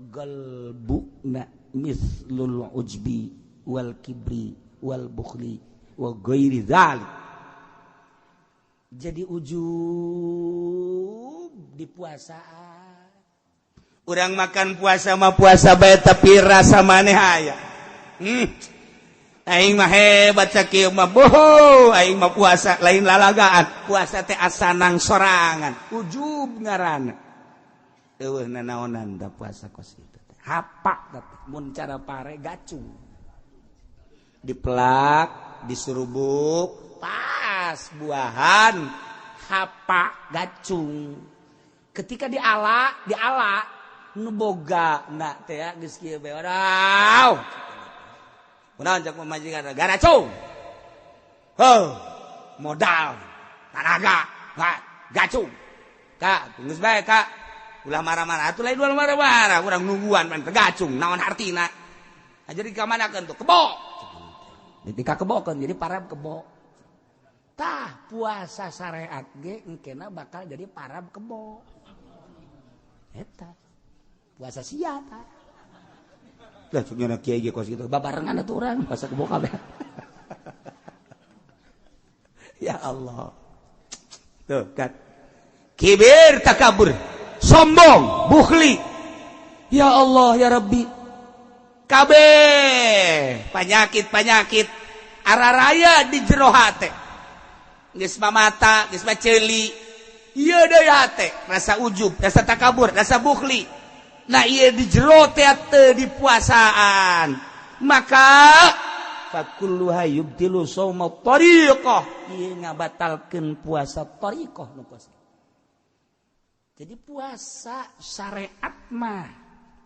galbuna mislul ujbi wal kibri wal bukhli wa ghairi dzalik. Jadi ujub di puasaan. Urang makan puasa mah puasa bae tapi rasa maneh aya. Aing mah hebat sakieu mah, boho aing mah puasa lain lalagaan, puasa teh asanang sorangan, ujub ngaranna. Eueuh nanaonan da puasa kos kitu teh. Hapak teh mun cara pare gacung. Dipelak, diserubuk, pas buahan hapak gacung. Ketika diala, diala nu boga na teh geus kieu bae wadaw. Kunaon cak pamajikan garacung. Heuh, modal, tanaga, gacung. Kak, geus bae kak. Ulah marah-marah atuh lain ulah marah-marah, urang nungguan pan gacung, naon hartina. Nah, jadi ka manakeun tuh kebo. Dika kebokeun jadi parab kebo. Tah puasa syariat ge engkena bakal jadi parab kebo. Eta puasa sia tah. Lah cuk nyana kiai ge kos kitu babarengan atuh urang puasa kebo kabeh. Ya Allah. Tuh kan. Kibir, takabur, sombong, bukhli. Ya Allah ya Rabbi. Kabeh penyakit-penyakit araraya di jero hate. Geus mah mata, geus mah ceuli. Ieu deui hate, rasa ujub, rasa takabur, rasa bukhli. Nah ieu di jero teh teu dipuasaan. Maka fakulluha yubtilu shauma tariqah. Ieu ngabatalkeun puasa tariqah nu kos. Jadi puasa syariat mah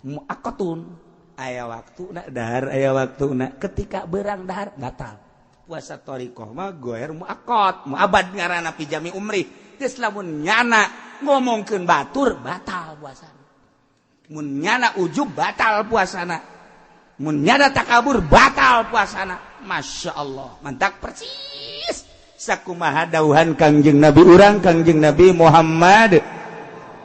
muaqqatun. Aya waktu nak dahar, aya waktu nak ketika berang dahar batal. Puasa thariqah mah goer muaqqat, muabad ngaranna pijami umri. Geus lamun nyana ngomongkeun batur batal puasana. Mun nyana ujub batal puasana. Mun nyana takabur batal puasana. Masya Allah, mantak persis sakumaha dauhan Kangjeng Nabi urang Kangjeng Nabi Muhammad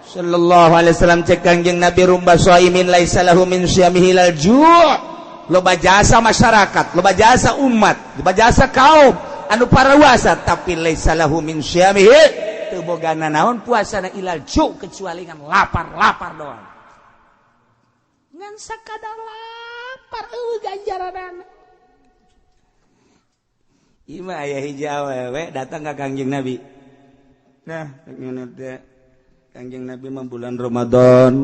sallallahu alaihi wasallam. Cek Kangjeng Nabi rumba shaimin laisa lahu min syamihi lal ju'. Loba jasa masyarakat, loba jasa umat, loba jasa kaum anu parawasa tapi laisa lahu min syamihi teu boga nanaon puasana ilal ju' kecuali ngan lapar-lapar doang. Ngan sakadar lapar eueuh ganjaranana. Ieu mah aya hiji awewe datang ka Kangjeng Nabi. Nah, ngene teh Kangjeng Nabi mah bulan Ramadan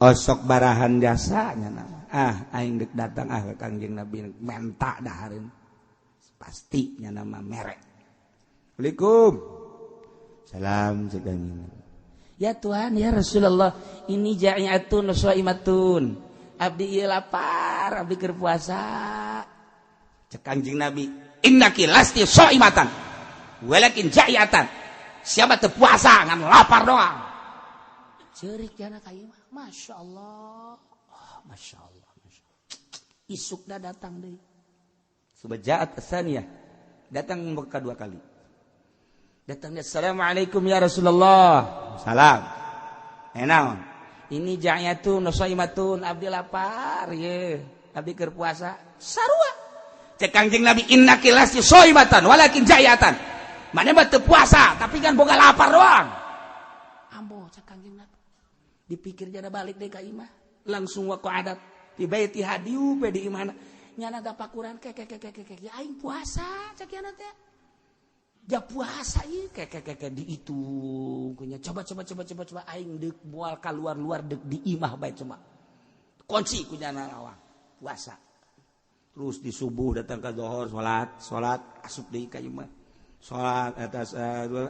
osok barahan jasanya nama. Ah, aing dek datang ah ke Kangjeng Nabi menta dahareun. Pasti nya nama merek. Assalamualaikum. Salam cek Kangjeng Nabi. Ya Tuhan, ya Rasulullah, ini ja'iatun shaimatun. Abdi ieu lapar, abdi keur puasa. Cek Kangjeng Nabi, innaki lasti shaimatan walakin ja'iatan. Siapa teu puasa ngan lapar doang. Ceurik jana ka ieu mah. Masya Allah. Oh, Masya Allah. Masya Allah. Isukna datang deui. Subajaat asaniyah. Datang kedua kali. Datangnya, assalamualaikum ya Rasulullah. Salam. Naon? Ini ja'yatun shaimatun, abdi lapar ye. Abdi keur puasa. Sarua. Cek Kangjeng Nabi, innaki lasti shaimatan walakin ja'yatan. Mana mah teu puasa, tapi kan boga lapar doang. Ambo cek Kangjeng Nabi. Dipikir jana balik deui ka imah. Langsung waqa'adat di baiti hadiu pe di imahna. Nyana tapakuran ke ke ke ke ke ya aing puasa cek nyana teh. Ja puasa ieu ke ke ke ke dihitung kunya. Coba coba coba coba coba aing deuk moal kaluar-luar deuk di imah bae coba. Kunci ku nyana lawang puasa. Terus di subuh datang ke zuhur salat, salat asup deui ka imah. Salat atas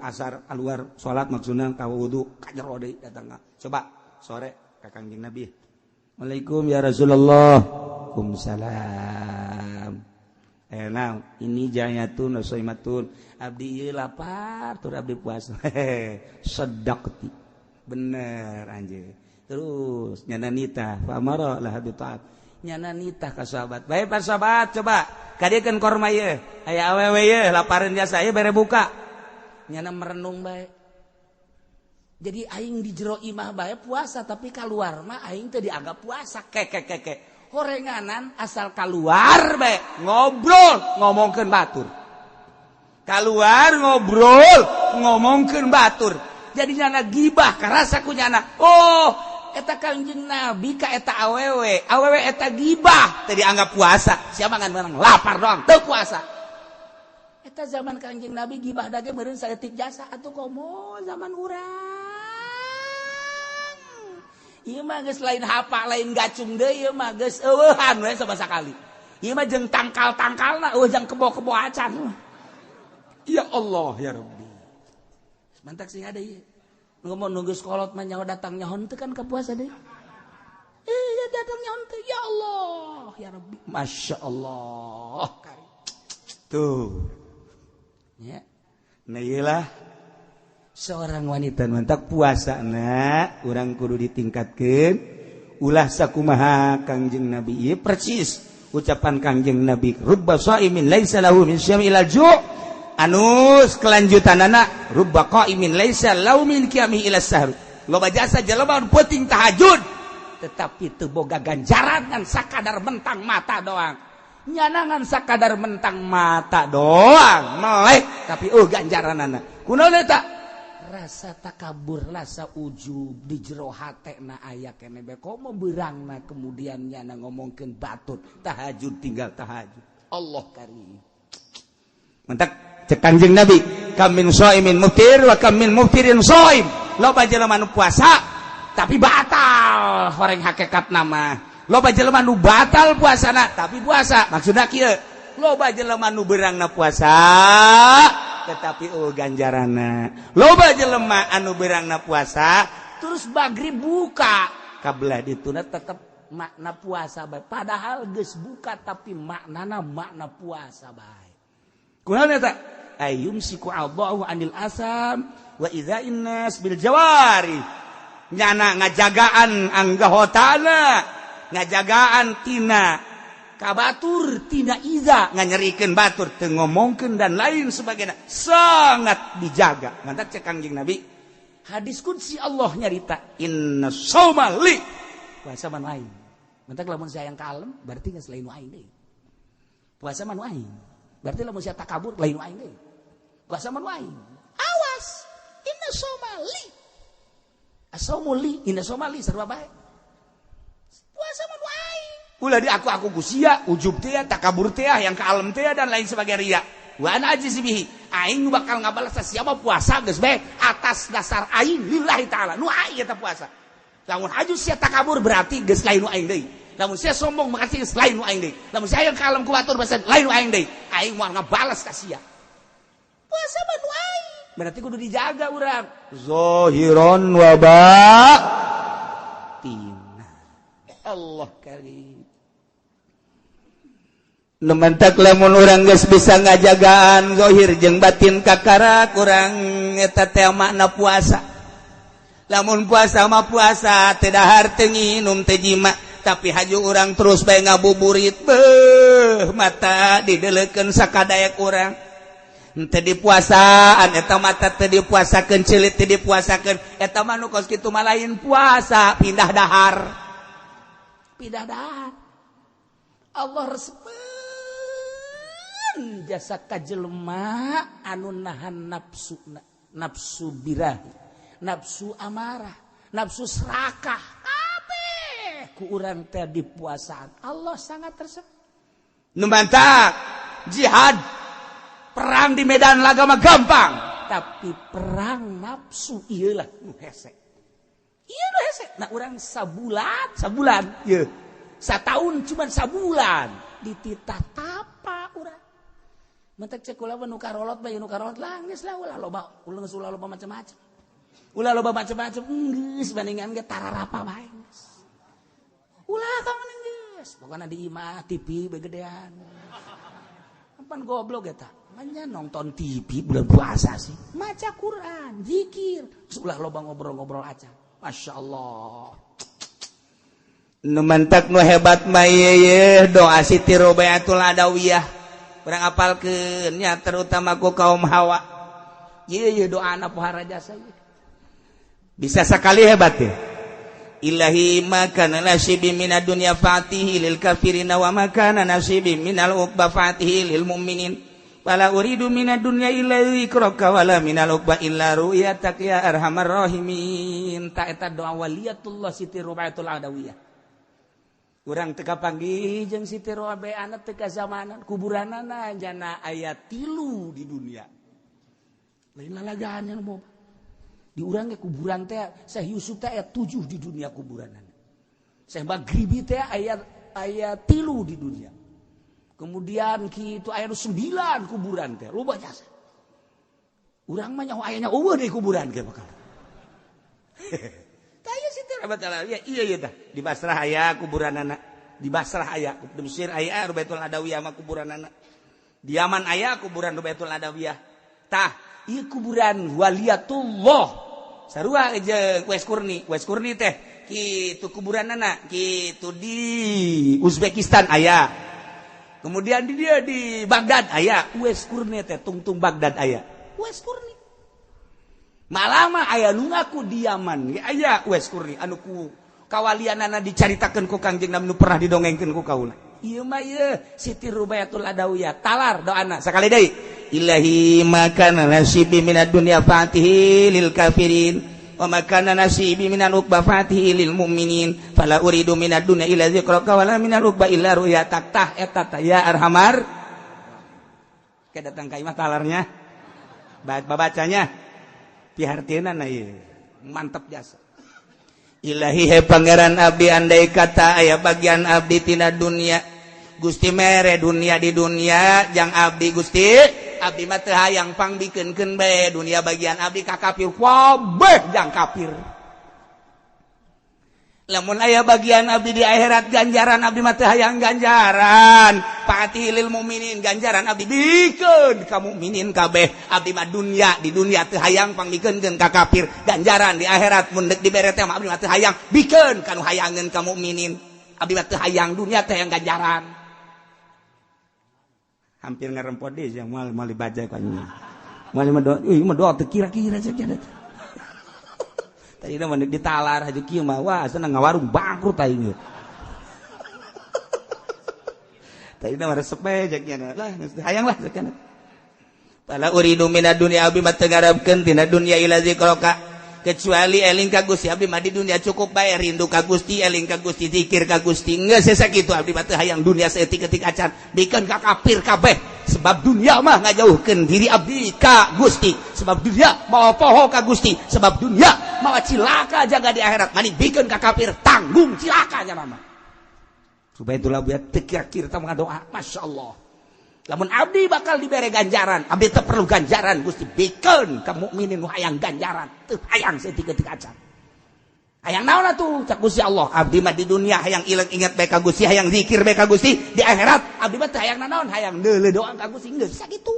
asar keluar salat maksudna ka wudu ka jero deui datang. Coba sore ka Kangjeng Nabi. Waalaikum ya Rasulullah. Waalaikumsalam. Nah, ini jayatun shaimatun. Abdi ieu lapar tur abdi puasa. Sadaqti. Bener anjeun. Terus nyana nitah fa amara lah bi ta'at. Nyana nitah ka sahabat. Bae pak sahabat coba kadiekeun korma ieu. Aya awewe ieu lapareun jasa ieu bere buka. Nyana merenung bae. Jadi aing di jero imah bae puasa tapi keluar mah aing teu dianggap puasa keke keke. Horenganan asal keluar bae ngobrol ngomongkeun batur. Keluar ngobrol ngomongkeun batur. Jadi nyana gibah karasa ku nyana. Oh, eta Kangjeng Nabi ka eta awewe. Awewe eta gibah teu dianggap puasa. Siapa ngan menang lapar doang teu puasa. Eta zaman Kangjeng Nabi gibah dage meureun saeutik jasa atuh komo zaman urang. Ieu mah geus lain hapa lain gacung deui ieu mah geus eueuhan we sama sakali. Ieu mah jeung tangkal-tangkalna eueuh jeung kebo-kebo acan. Ya Allah ya Rabbi. Mantak sing ada ieu. Ngomong nunggu sekolot mah nyaho datang nyaho teu kan ka puasa deui. Iya datang nyaho teu ya Allah ya Rabbi. Masya Allah. Tuh. Ya. Nah ieulah seorang wanita mantak puasa na urang kudu ditingkatkeun ulah sakumaha Kangjeng Nabi ieu persis ucapan Kangjeng Nabi rubba shaimin laisa lahu min syami ila ju' anus kelanjutanana rubba qaimin laisa lahu min qiyamihi ila sahur. Loba jasa jelema penting tahajud tetapi teu boga ganjaran ngan sakadar mentang mata doang. Nyana ngan sakadar mentang mata doang melek tapi oh ganjaranana kunaon eta rasa takabur rasa ujub di jero hatena aya keneh bae komo beurangna kemudian nyana ngomongkeun batur tahajud tinggal tahajud. Allah karim. Mantak cek Kangjeng Nabi kam min shaimin muftir wa kam min muftirin shaim. Loba jelema nu puasa tapi batal horeng hakikat nama. Loba jelema nu batal puasana tapi puasa. Maksudna kieu loba jelema nu beurangna puasa tetapi oh ganjarana. Loba jelema anu beurangna puasa terus magrib buka kabelah dituna tetep makna puasa bae. Padahal geus buka tapi maknana makna puasa bae. Kunaon eta? Ayumsiku Allahu anil asam wa idza innas bil jawari. Nyana ngajagaan anggahotana, ngajagaan tina kabatur tina iza nganyerikeun batur teu ngomongkeun dan lain sebagainya sangat dijaga. Mantak cek Kangjeng Nabi hadis qudsi Allah nyarita inna shauma li puasa man aing. Mantak lamun saya yang kalem berarti geus lain aing deui. Puasa man aing. Berarti lamun sia takabur lain aing deui. Puasa man aing. Awas inna shauma li. Asaumu li inna shauma li sarua bae. Puasa man aing. Ulah di aku gusia, ujub teh, takabur teh, yang kalem teh dan lain sebagainya ria. Wa ana ajiz bihi. Aing bakal ngabalas siapa puasa geus bae atas dasar aing lillahi taala. Nu aing eta puasa. Lamun aju sia takabur berarti geus lain nu aing deui. Lamun sia sombong makasih geus lain nu aing deui. Lamun sia yang kalem ku batur bahasa lain nu aing deui. Aing moal ngabalas ka sia. Puasa mah nu aing. Berarti kudu dijaga urang. Zahiron wa batina. Allah karim. Nu mantak lamun urang geus bisa ngajagaan zahir jeung batin kakara kurang eta teh makna puasa. Lamun puasa mah puasa teu dahar teu nginum teu jima, tapi haju urang terus bae ngabuburit beuh mata dideleukeun sakadaek urang. Teu dipuasaan eta mata teu dipuasakeun ceulit teu dipuasakeun eta mah nu kos kitu mah lain puasa pindah dahar. Pindah dahar. Allah resep jasa ka jelema anu nahan nafsu, nafsu birahi, nafsu amarah, nafsu serakah kabeh ku urang teh dipuasaan. Allah sangat resep. Nu mantak jihad perang di medan laga mah gampang, tapi perang nafsu ieulah nu hese. Ieu nu hese. Nah urang sabulan, sabulan ieu. Sataun cuman sabulan dititah tapa urang. Mentek cek kula nu karolot bae nu karolot lah geus lah ulah loba, ulah geus ulah loba macam-macam. Ulah loba macam-macam geus bandingan ge tararapa bae geus. Ulah ka mending geus. Pokona di imah TV begedean. Pan goblok eta. Manya nonton TV bulan puasa sih. Maca Quran, zikir, geus ulah loba ngobrol-ngobrol aja. Masya Allah. Nu mantak nu hebat mah ieu doa Siti Robiatul Adawiyah. Urang apalkeun nya terutama ku kaum hawa. Ieu ieu doana pohara jasa ieu. Bisa sekali hebat ya. Ilahi ma kana nasibi minad dunya fatihi lil kafirina wa ma kana nasibi minal uqba fatihi lil mu'minin. Wala uridu minad dunya illa dzikraka wala minal uqba illa ru'yatak ya arhamar rahimin. Ta eta doa waliyatullah Siti Robiatul Adawiyah. Urang teu kapanggih jeung Siti Robiah teu kazamanan kuburanana jana aya 3 di dunia. Lain lalagaan yang mau. Di urang ge kuburan teh Syekh Yusuf teh aya 7 di dunia kuburanana. Syekh Maghribi teh aya 3 di dunia. Kemudian kitu aya 9 kuburan teh loba jasa. Urang mah nyaho ayana eueuh deui kuburan ge bakal. Iya iya dah di Basrah aya kuburanana, di Basrah aya, di Mesir aya Robiatul Adawiyah mah kuburanana, di Yaman aya kuburan Robiatul Adawiyah. Tah ieu kuburan waliyatullah sarua jeung Uwais Qurni. Uwais Qurni teh kitu kuburanana kitu di Uzbekistan aya, kemudian di dia di Baghdad aya Uwais Qurni teh tungtung Baghdad aya Uwais Qurni. Malah mah aya nu ngaku di Yaman ge aya Uwais Qurni anu ku kawalianana dicaritakeun ku Kangjeng Nabi nu pernah didongengkeun ku kaula. Ieu mah ieu Siti Robiatul Adawiyah talar doana sakali deui. Ilahi ma kana nasibi minad dunya fatihi lil kafirin wa ma kana nasibi minal uqba fatihi lil mu'minin fala uridu minad dunya illa dzikraka wala minal uqba illa ru'yatak. Tah eta tah ya arhamar. Ke datang ka imah talarnya. Babacanya pihartieuna na ieu mantep jasa. Ilahi he pangeran abdi andai kata aya bagian abdi tina dunia Gusti mere dunia di dunia jang abdi Gusti abdi mah teu hayang pangbikeunkeun bae dunia bagian abdi ka kafir kabeh jang kafir. Lamun aya bagian abdi di akhirat ganjaran abdi mah teu hayang ganjaran fatihi lil mukminin ganjaran abdi bikeun ka mukminin kabeh abdi mah dunia di dunia teu hayang pangbikeunkeun ka kafir ganjaran di akhirat mun deuk dibere teh abdi mah teu hayang bikeun ka nu hayangeun ka mukminin abdi mah teu hayang dunia teh hayang ganjaran. Hampir ngarempot deui sia moal moal dibaca ku anjing moal mah doa euy mah doa teu kira-kira sia. Tadi mah ditalar haji kieu mah wah senang ngawarung bangkrut aing. Tadi mah resep bae cek nya lah hayang lah cek nya. Fala uridu minad dunya abdi mah teu ngarepkeun tina dunya ila zikraka kecuali eling ka Gusti abdi mah di dunia cukup bae rindu ka Gusti eling ka Gusti zikir ka Gusti geus sakitu abdi mah teu hayang dunia saeutik-eutik acan bikeun ka kafir kabeh sebab dunia mah ngajauhkeun diri abdi ka Gusti sebab dunia mawa poho ka Gusti sebab dunia mawa cilaka jaga di akhirat mani bikeun ka kafir tanggung cilaka nya mama. Supaya itulah buat teu kira-kira tah doa Masya Allah. Lamun abdi bakal dibere ganjaran abdi teu perlu ganjaran Gusti bikeun ka mukminin nu hayang ganjaran teu hayang saeutik-eutik acan. Hayang naon atuh cak Gusti Allah, abdi mah di dunia hayang ilang ingat bae ka Gusti, hayang zikir bae ka Gusti, di akhirat abdi mah teu hayang nanaon, hayang deuleu doang ka Gusti, geus sakitu.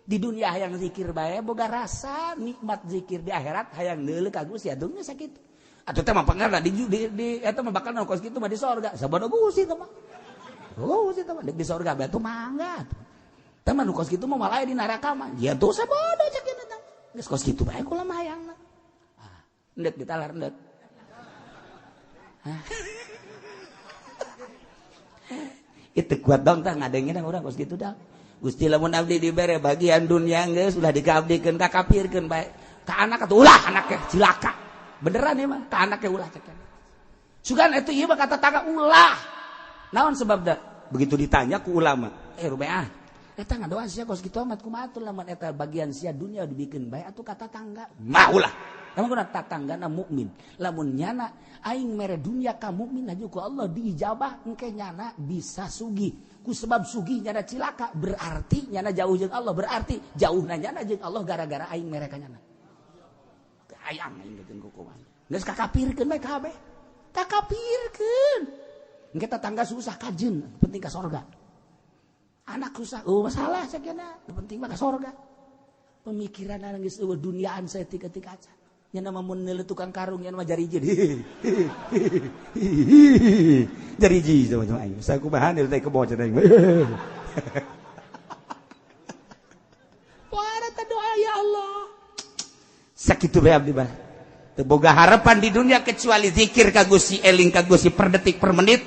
Di dunia hayang zikir bae boga rasa nikmat zikir, di akhirat hayang deuleu ka Gusti atuh geus sakitu. Atuh teh mah pangarna di eta mah bakal kos kitu mah di sorga. Sabodo Gusti teh mah. Oh, Gusti teh mah di sorga bae atuh mangga. Teh mah nu kos kitu mah malah di neraka mah. Ya tuh sabodo cek ieu teh. Geus kos kitu bae kula mah hayangna. Ah, endek ditalar endek. Itu kuat dong tah ngadengin urang kos kitu dah. Gusti lamun abdi dibere bagian dunia geus ulah dikaabdikeun ka kafirkeun bae. Ka anak atuh ulah anaknya cilaka. Beneran ya mah ka anaknya ulah cek. Sugan eta ieu mah kata tangga ulah. Naon sebabna? Begitu ditanya ku ulama, rubeah. Eta ngadoa sia kos kitu amat kumaha atuh lamun eta bagian sia dunia dibikeun bae atuh kata tangga. Mah ulah. Lamun kuna tatanggana mukmin, lamun nyana aing mere dunia ka mukmin aju ku Allah diijabah engke nyana bisa sugih. Ku sebab sugih nyana cilaka berarti nyana jauh jeung Allah, berarti jauhna nyana jeung Allah gara-gara aing mere ka nyana. Hayang aing geus kukuman. Geus kakapirkeun bae kabeh. Kakapirkeun. Engke tetangga susah kajeun, penting ka sorga. Anak susah, oh masalah sakiana, penting mah ka sorga. Pemikiran geus eueuh duniaan saeutik-eutik acan. Nya nama mun neuleuh tukang karung nya nama jariji. Jariji sama aing. Sakumaha teh kebo cenah aing. Poara teh doa ya Allah. Sakitu bae abdi mah. Teu boga harapan di dunia kecuali zikir ka Gusti, eling ka Gusti per detik per menit.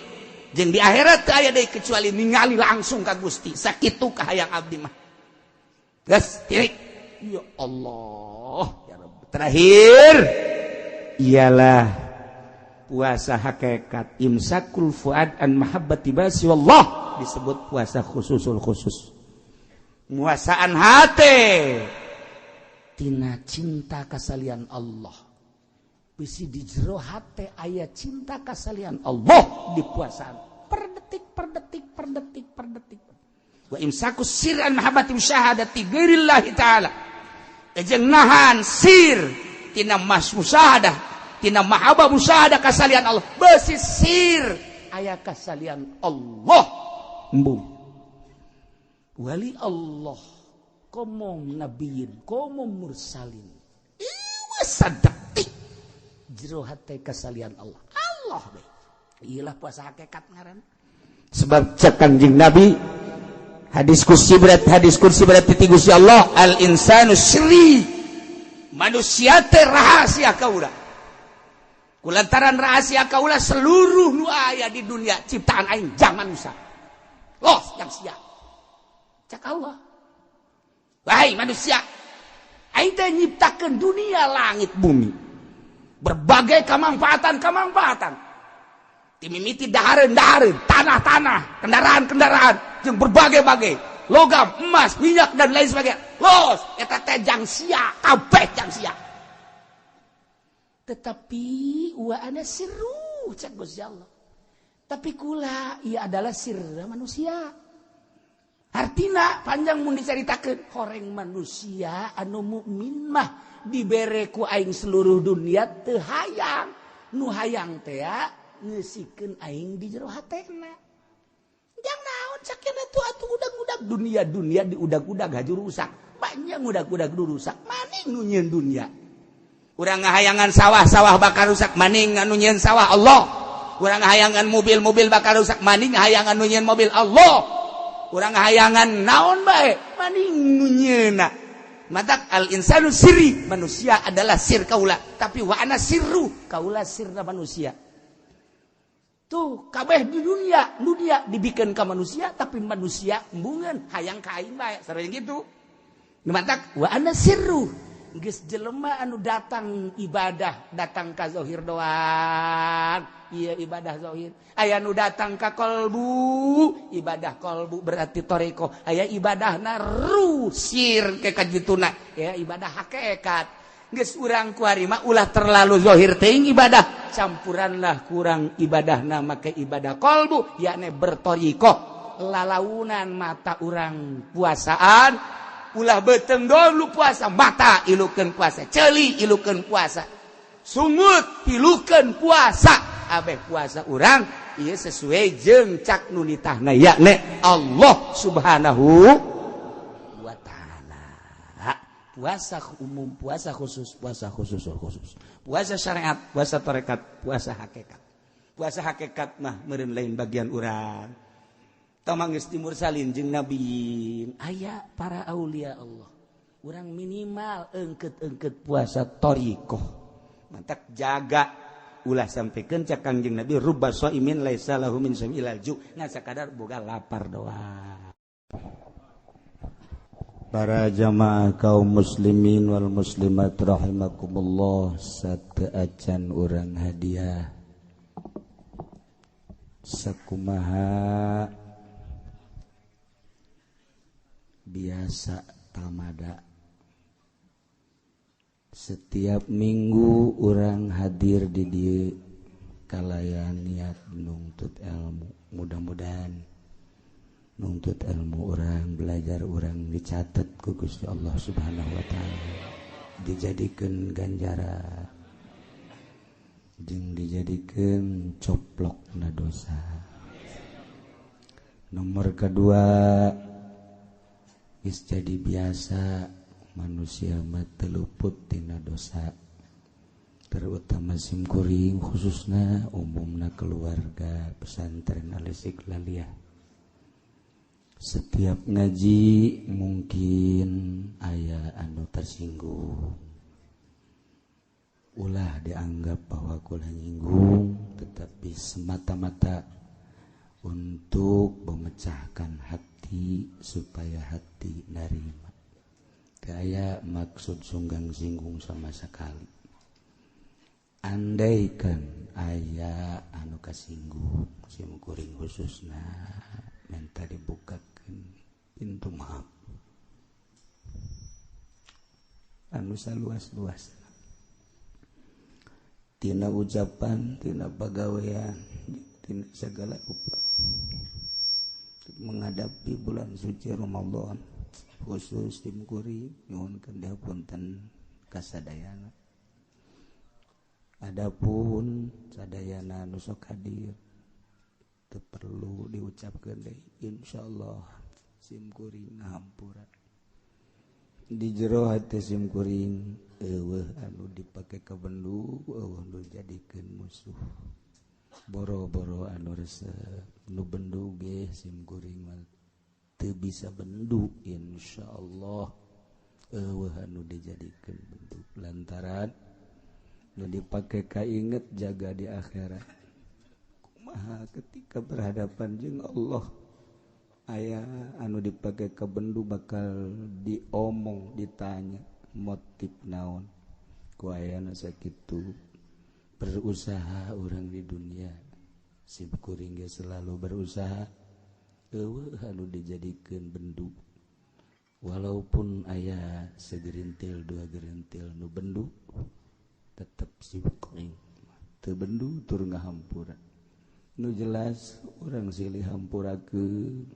Jeung di akhirat teu aya deui kecuali ningali langsung ka Gusti. Sakitu kahayang abdi mah. Geus titik. Ya Allah. Terakhir ialah puasa hakikat imsakul fuad an mahabbati basi wallah, disebut puasa khususul khusus, muasaan hati tina cinta kasalian Allah. Bisi di jero hate aya cinta kasalian Allah di puasaan per detik per detik per detik per detik. Wa imsakus sir an mahabbati musyahadati ghairillahi ta'ala. Jeung nahan sir tina mas musyahadah tina mahabbah musyahadah kasalian Allah. Besi sir aya kasalian Allah. Embung wali Allah komo nabiyin komo mursalin ieu sadetik jero hate kasalian Allah. Allah bae ieulah puasa hakikat ngaran. Sebab cek Kanjeng Nabi hadis kursi berat, hadis kursi berat ti Gusti Allah, al insanu sri, manusia teh rahasia kaula. Kulantaran rahasia kaula seluruh nu aya di dunia ciptaan aing jang manusia. Los yang sia. Cak Allah. Wahai manusia, aing teh nyiptakeun dunia langit bumi. Berbagai kemanfaatan-kemanfaatan. Timimiti dahareun-dahareun, tanah-tanah, kendaraan-kendaraan, jeung berbagai-bagai logam, emas, minyak dan lain sebagainya. Los, eta teh jang sia, kabeh jang sia. Tetapi wa ana sirru cek Gusti Allah. Tapi kula ieu adalah sirra manusia. Artina panjang mun dicaritakeun, horeng manusia anu mukmin mah dibere ku aing seluruh dunia teu hayang. Nu hayang teh ngeusikeun aing di jero hatena. Jang naon cakena tuh atuh udag-udag dunia-dunia diudag-udag haju rusak. Banyak udag-udag rusak. Maning nu nyieun dunia. Urang ngahayangan sawah-sawah bakal rusak, maning anu nyieun sawah Allah. Urang ngahayangan mobil-mobil bakal rusak, maning ngahayangan nu nyieun mobil Allah. Urang ngahayangan naon bae, maning nu nyieunna. Matak al insanu sirri, manusia adalah sir kaula, tapi wa ana sirru, kaula sirna manusia. Tuh kabeh di dunia, dunia dibikin ke manusia, tapi manusia embungan hayang ka aing bae, sareng gitu. Nu matak wa ana sirru, geus jelema anu datang ibadah, datang ka zahir doang, ieu ibadah zahir. Aya nu datang ka kolbu, ibadah kolbu berarti toreko. Aya ibadahna ruh sir ke kajituna, ya ibadah hakikat. Geus urang kuari mah ulah terlalu zahir teuing ibadah, campuranlah kurang ibadahna make ibadah kolbu, yakni bertorikoh lalaunan mata urang puasaan, ulah beuteung dulu puasa, mata ilukeun puasa, ceuli ilukeun puasa. Sungut pilukeun puasa abeh puasa urang ieu sesuai jeung cak nu nitahna yakni Allah Subhanahu wa taala. Puasa umum, puasa khusus, puasa khusus khusus. Puasa syariat, puasa tarekat, puasa hakikat. Puasa hakikat mah meureun lain bagian urang. Tong geus dimursalin jeung nabi, aya para aulia Allah. Urang minimal engket-engket puasa thariqah. Mantak jaga ulah sampaikan cak Kangjeng Nabi rubba shaimin laisa lahu min shaimi ilal ju', ngan sakadar boga lapar doang. Para jamaah kaum muslimin wal muslimat rahimakumullah, sateuacan urang hadiah sakumaha biasa tamada. Setiap minggu orang hadir di dieu kalayan niat nuntut ilmu. Mudah-mudahan nuntut ilmu orang, belajar orang dicatat ku Gusti Allah Subhanahu wa taala, dijadikeun ganjaran jeung dijadikeun coplokna dosa. Nomor kedua, geus jadi biasa manusia mah teu luput tina dosa, terutama simkuring khususna umumna keluarga pesantren Al-Istiqlaliyah. Setiap ngaji mungkin aya anu tersinggung, ulah dianggap bahwa kula nyinggung, tetapi semata-mata untuk memecahkan hati supaya hati narima. Gaya maksud sunggang singgung sama sekali. Andaikan aya anu kasinggung sim kuring khususna minta dibukakeun pintu maaf anu saluas-luas tina ucapan, tina pagawean, tina segala rupa menghadapi bulan suci Ramadan. Khusus tim kuring nyuhunkeun dihapunten kasadayana. Adapun sadayana nu sok hadir teu perlu diucapkeun deui, insyaallah sim kuring ngahampura. Di jero hate sim kuring eueuh anu dipake ka bendu, eueuh nu jadikeun musuh. Boro-boro anu resep nu bendu ge sim kuring mah teu bisa bendu, insyaallah eueuh anu dijadikeun bendu lantaran nu dipake kainget jaga di akhirat. Kumaha ketika berhadapan jeung Allah aya anu dipake ka bendu bakal diomong, ditanya motif naon ku ayana sakitu. Berusaha urang di dunia sim kuring ge selalu berusaha eueuh anu dijadikeun bendu, walaupun aya segerintil dua gerintil nu bendu tetep sim kuring teu bendu tur ngahampura. Nu jelas urang silih hampurakeun,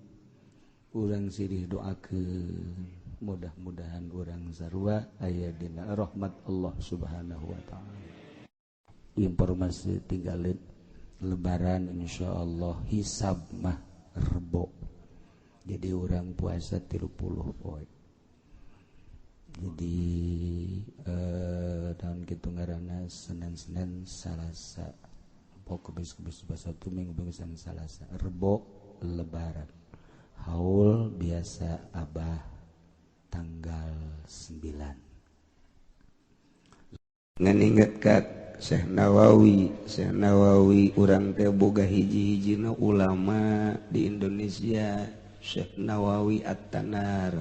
urang silih doakeun, mudah-mudahan urang sarua aya dina rahmat Allah Subhanahu wa taala. Informasi tinggalin lebaran insyaallah hisab mah Rebo. Jadi orang puasa 30 poe. Jadi tahun kitu ngaranna Senin-Senin Salasa, Rebo, Kemis, Kemis, Sabtu, Minggu, Minggu, Senin, Salasa, Rebo lebaran. Haul biasa abah tanggal 9. Ngan inget ka Syekh Nawawi, Syekh Nawawi urang teh boga hiji-hijina ulama di Indonesia, Syekh Nawawi At-Tanar.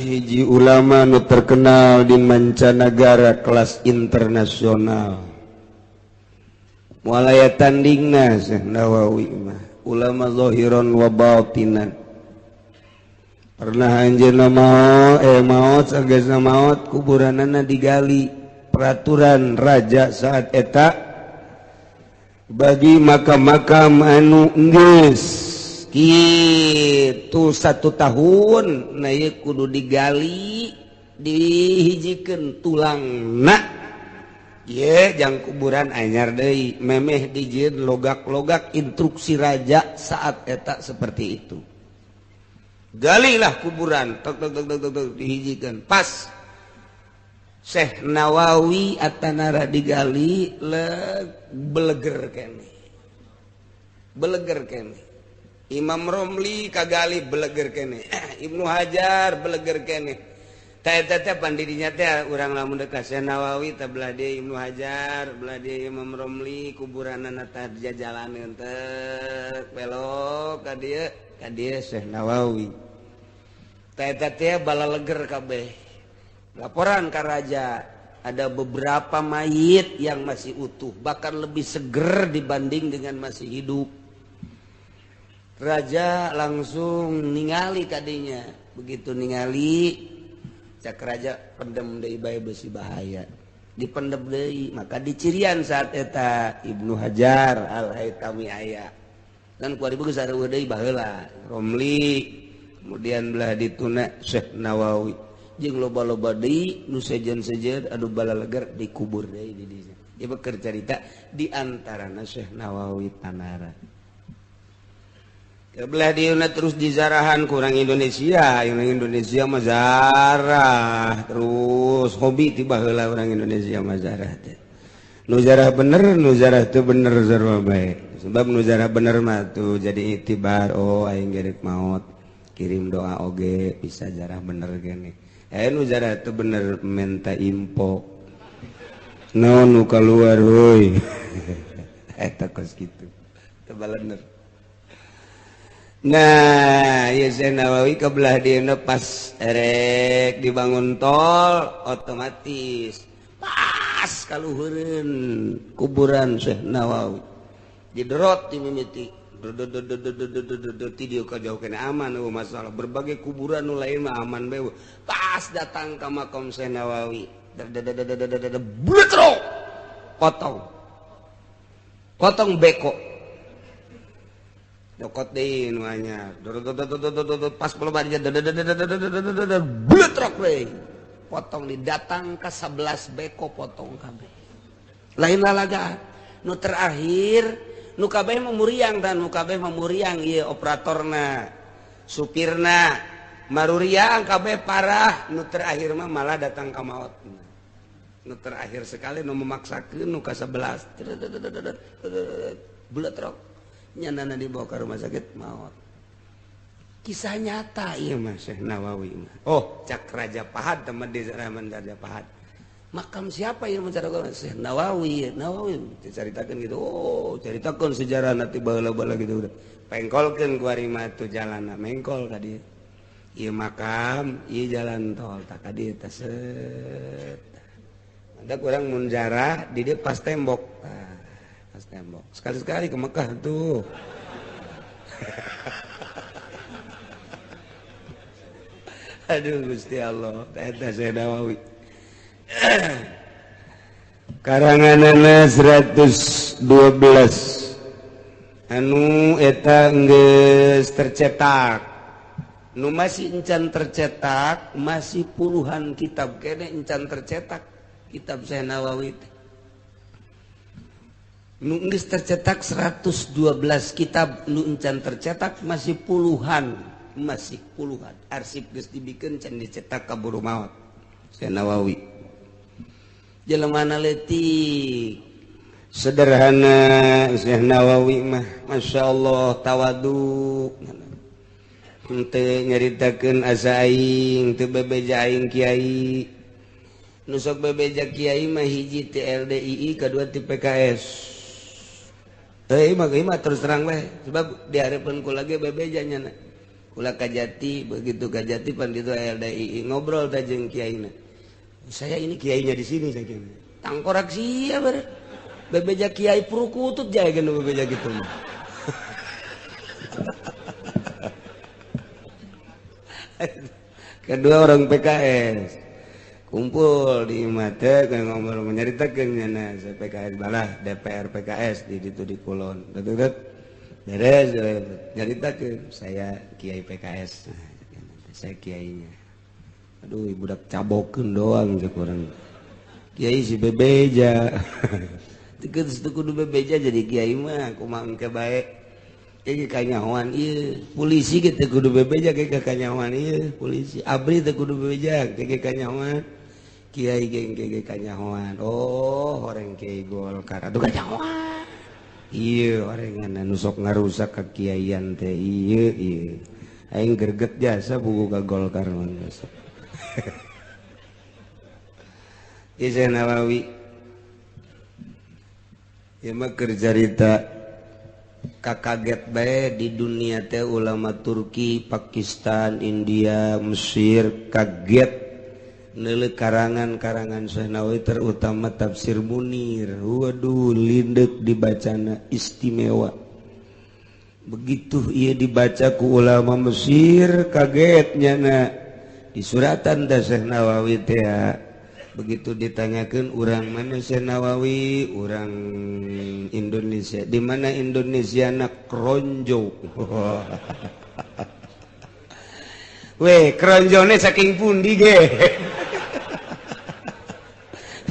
Hiji ulama nu terkenal di mancanagara kelas internasional. Moal aya tandingna Syekh Nawawi mah, ulama zahiran wa batinan. Pernah anjeunna maot sagesna maot kuburanana digali. Peraturan raja saat eta bagi makam-makam anu geus kitu 1 tahun na ieu kudu digali Dihijikeun tulangna ye jang kuburan anyar deui memeh dijieun logak-logak instruksi raja saat eta seperti itu. Galilah kuburan tok tok tok tok tok dihijikeun pas Syekh Nawawi At-Tanara digali beleger kene. Beleger kene. Imam Romli kagali beleger kene. Ibnu Hajar beleger kene. Teh teh pandidinya teh urang lamun deuk ka Syekh Nawawi teh belah dieu Ibnu Hajar, belah dieu Imam Romli kuburanana teh jajalaneun teh belok ka dieu Syekh Nawawi. Teh teh balaleger kabeh. Laporan ka raja ada beberapa mayit yang masih utuh, bahkan lebih seger dibanding dengan masih hidup. Raja langsung ningali kadinya. Begitu ningali cak raja pendem deui bae besi bahaya. Dipendem deui maka dicirian saat eta Ibnu Hajar Al-Haytami aya. Dan ku ari geus areueuh deui baheula Romli, kemudian belah dituna Syekh Nawawi. Jeung loba-loba deui nu sejen-sejen anu balaleger dikubur deui di dinya. Ieu keur carita di antarana Syekh Nawawi Tanara. Kebelah diuna terus dizarahan kurang Indonesia, orang Indonesia mah zarah terus hobi tiba heula orang Indonesia mah zarah teh. Nu zarah bener, nu zarah teu bener sarua bae. Sebab nu zarah bener mah tuh jadi itibar, oh aing gerek maot, kirim doa oge bisa zarah bener gini. Nu zarah teu bener menta info. Naon nu kaluar heuy. Eta kos kitu. Teu balener. Nah, ya Syekh Nawawi kebelah dieuna pas erek dibangun tol otomatis pas kaluhureun kuburan Syekh Nawawi. Diderot di mimiti. Ti dieu ka jauh kena aman eueuh masalah berbagai kuburan nu lain mah aman bae. Pas datang ka makam Syekh Nawawi, bletrok. Potong. Potong beko. Dokot deui nu anyar. Pas peloba dia bletrok deui. Potong didatang ka 11 beko potong kabeh. Lain lalagaan. Nu terakhir nu kabeh mah muriang dan nu kabeh mah muriang ieu operatorna, supirna, maruriang kabeh parah. Nu terakhir mah malah datang ka maot. Nu terakhir sekali nu memaksakeun nu ka 11. Bletrok. Nyanana dibawa ke rumah sakit maot. Kisah nyata ieu mah Syekh Nawawi mah. Oh, cak Raja Pahad teman di zaman Raja Pahad. Makam siapa ieu mencari Syekh Nawawi? Nawawi dicaritakeun gitu. Oh, caritakeun sejarah nanti baheula-baheula gitu udah. Pengkolkeun ku ari mah tuh jalanna mengkol ka dieu. Ieu makam, ieu jalan tol tak ka dieu teh set. Ada kurang mun jarah di dieu pas tembok. Pas tembok. Sekali-sekali ke Mekah tuh. Aduh Gusti Allah, eta Syekh Nawawi. Karanganana 112. Anu eta geus tercetak. Nu masih encan tercetak, masih puluhan kitab kene encan tercetak kitab Syekh Nawawi teh. Nu geus tercetak 112 kitab, nu encan tercetak masih puluhan, masih puluhan. Arsip geus dibikeun can dicetak kaburu maot. Syekh Nawawi. Jelemana leutik, sederhana Syekh Nawawi mah, Masya Allah tawadu. Henteu nyaritakeun asa aing, teu bebeja aing kiai. Nu sok bebeja kiai mah hiji ti LDII, kadua ti PKS. Mah terus terang weh, sebab diharapkan kula ge bebeja nya. Kula Kajati, begitu Kajati pan ditu LDII ngobrol teh jeung kiaina. Saya ini kiainya di sini saya kira. Tangkorak sia ber. Bebeja kiai purukutut jae geus bebeja kitu mah. Kedua orang PKS kumpul di mate ngobrol menyaritakeun nya saya PKS balah DPR PKS di ditu di Kulon. Betul beres nyaritakeun saya kiai PKS. Saya kiainya. Aduh budak cabokeun doang cek urang. Kiai si bebeja. Teu kudu bebeja jadi kiai mah kumaha engke bae. Ge kanyahoan ieu, polisi ge teu kudu bebeja ge kanyahoan ieu, polisi abri teu kudu bebeja ge kanyahoan. Kiai ge ge kanyahoan. Oh, horeng kiai Golkar atuh kanyahoan. Ieu orengan anu sok ngarusak kakiaian teh ieu ieu. Aing greget jasa buku ka Golkar mah sok. Ieu Nawawi. Ieu mah keur carita kakaget bae di dunia teh ulama Turki, Pakistan, India, Mesir kaget neuleuh karangan-karangan Syekh Nawawi terutama tafsir Munir. Waduh lindek dibacana istimewa. Begitu ia dibaca ku ulama Mesir kaget nyana di suratan teh Syekh Nawawi teh. Begitu ditanyakan urang mana Syekh Nawawi, urang Indonesia. Di mana Indonesia na Kronjo. Weh, kronjone saking pundi ge.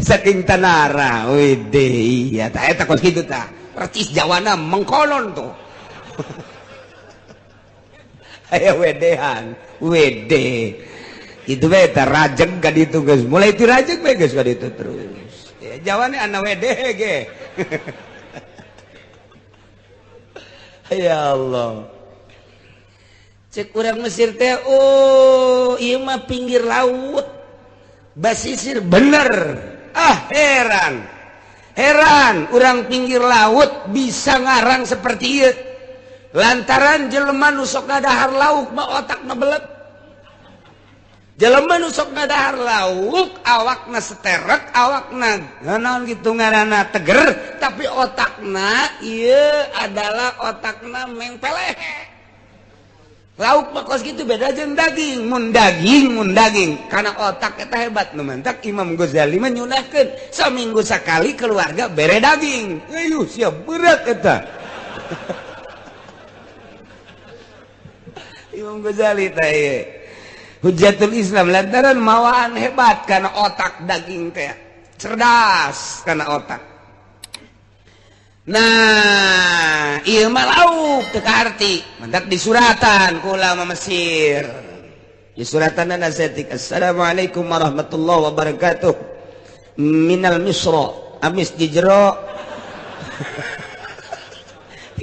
Saking Tanara, wede iya ta eta kos kitu ta. Percis Jawana mengkolon tuh. Aya wedehan, wede. Itu bae ta rajeg ka ditu geus. Mulai ti rajeg bae geus ka ditu terus. Ya Jawane ana wede ge. Ya Allah. Cek urang Mesir teh, oh ieu mah pinggir laut. Basisir bener. Ah heran. Heran urang pinggir laut bisa ngarang seperti ieu. Lantaran jelema nu sok ngadahar lauk mah otakna belet. Jelema nu sok ngadahar lauk awakna seterek, awakna naon kitu ngaranna teger, tapi otakna ieu adalah otakna mengpeleh. Lauk mah kos kitu beda jeung daging, mun daging karena otak eta hebat nu mantak Imam Ghazali mah nyunahkeun saminggu sakali keluarga bere daging. Ayuh siap berat eta. Imam Ghazali teh ieu Hujjatul Islam lantaran mawaan hebat karena otak daging teh cerdas karena otak. Nah, ieu mah lauk teu kaarti, mantak disuratan ku ulama Mesir. Disuratan saeutik assalamualaikum warahmatullahi wabarakatuh. Minal Misra, amis di jero.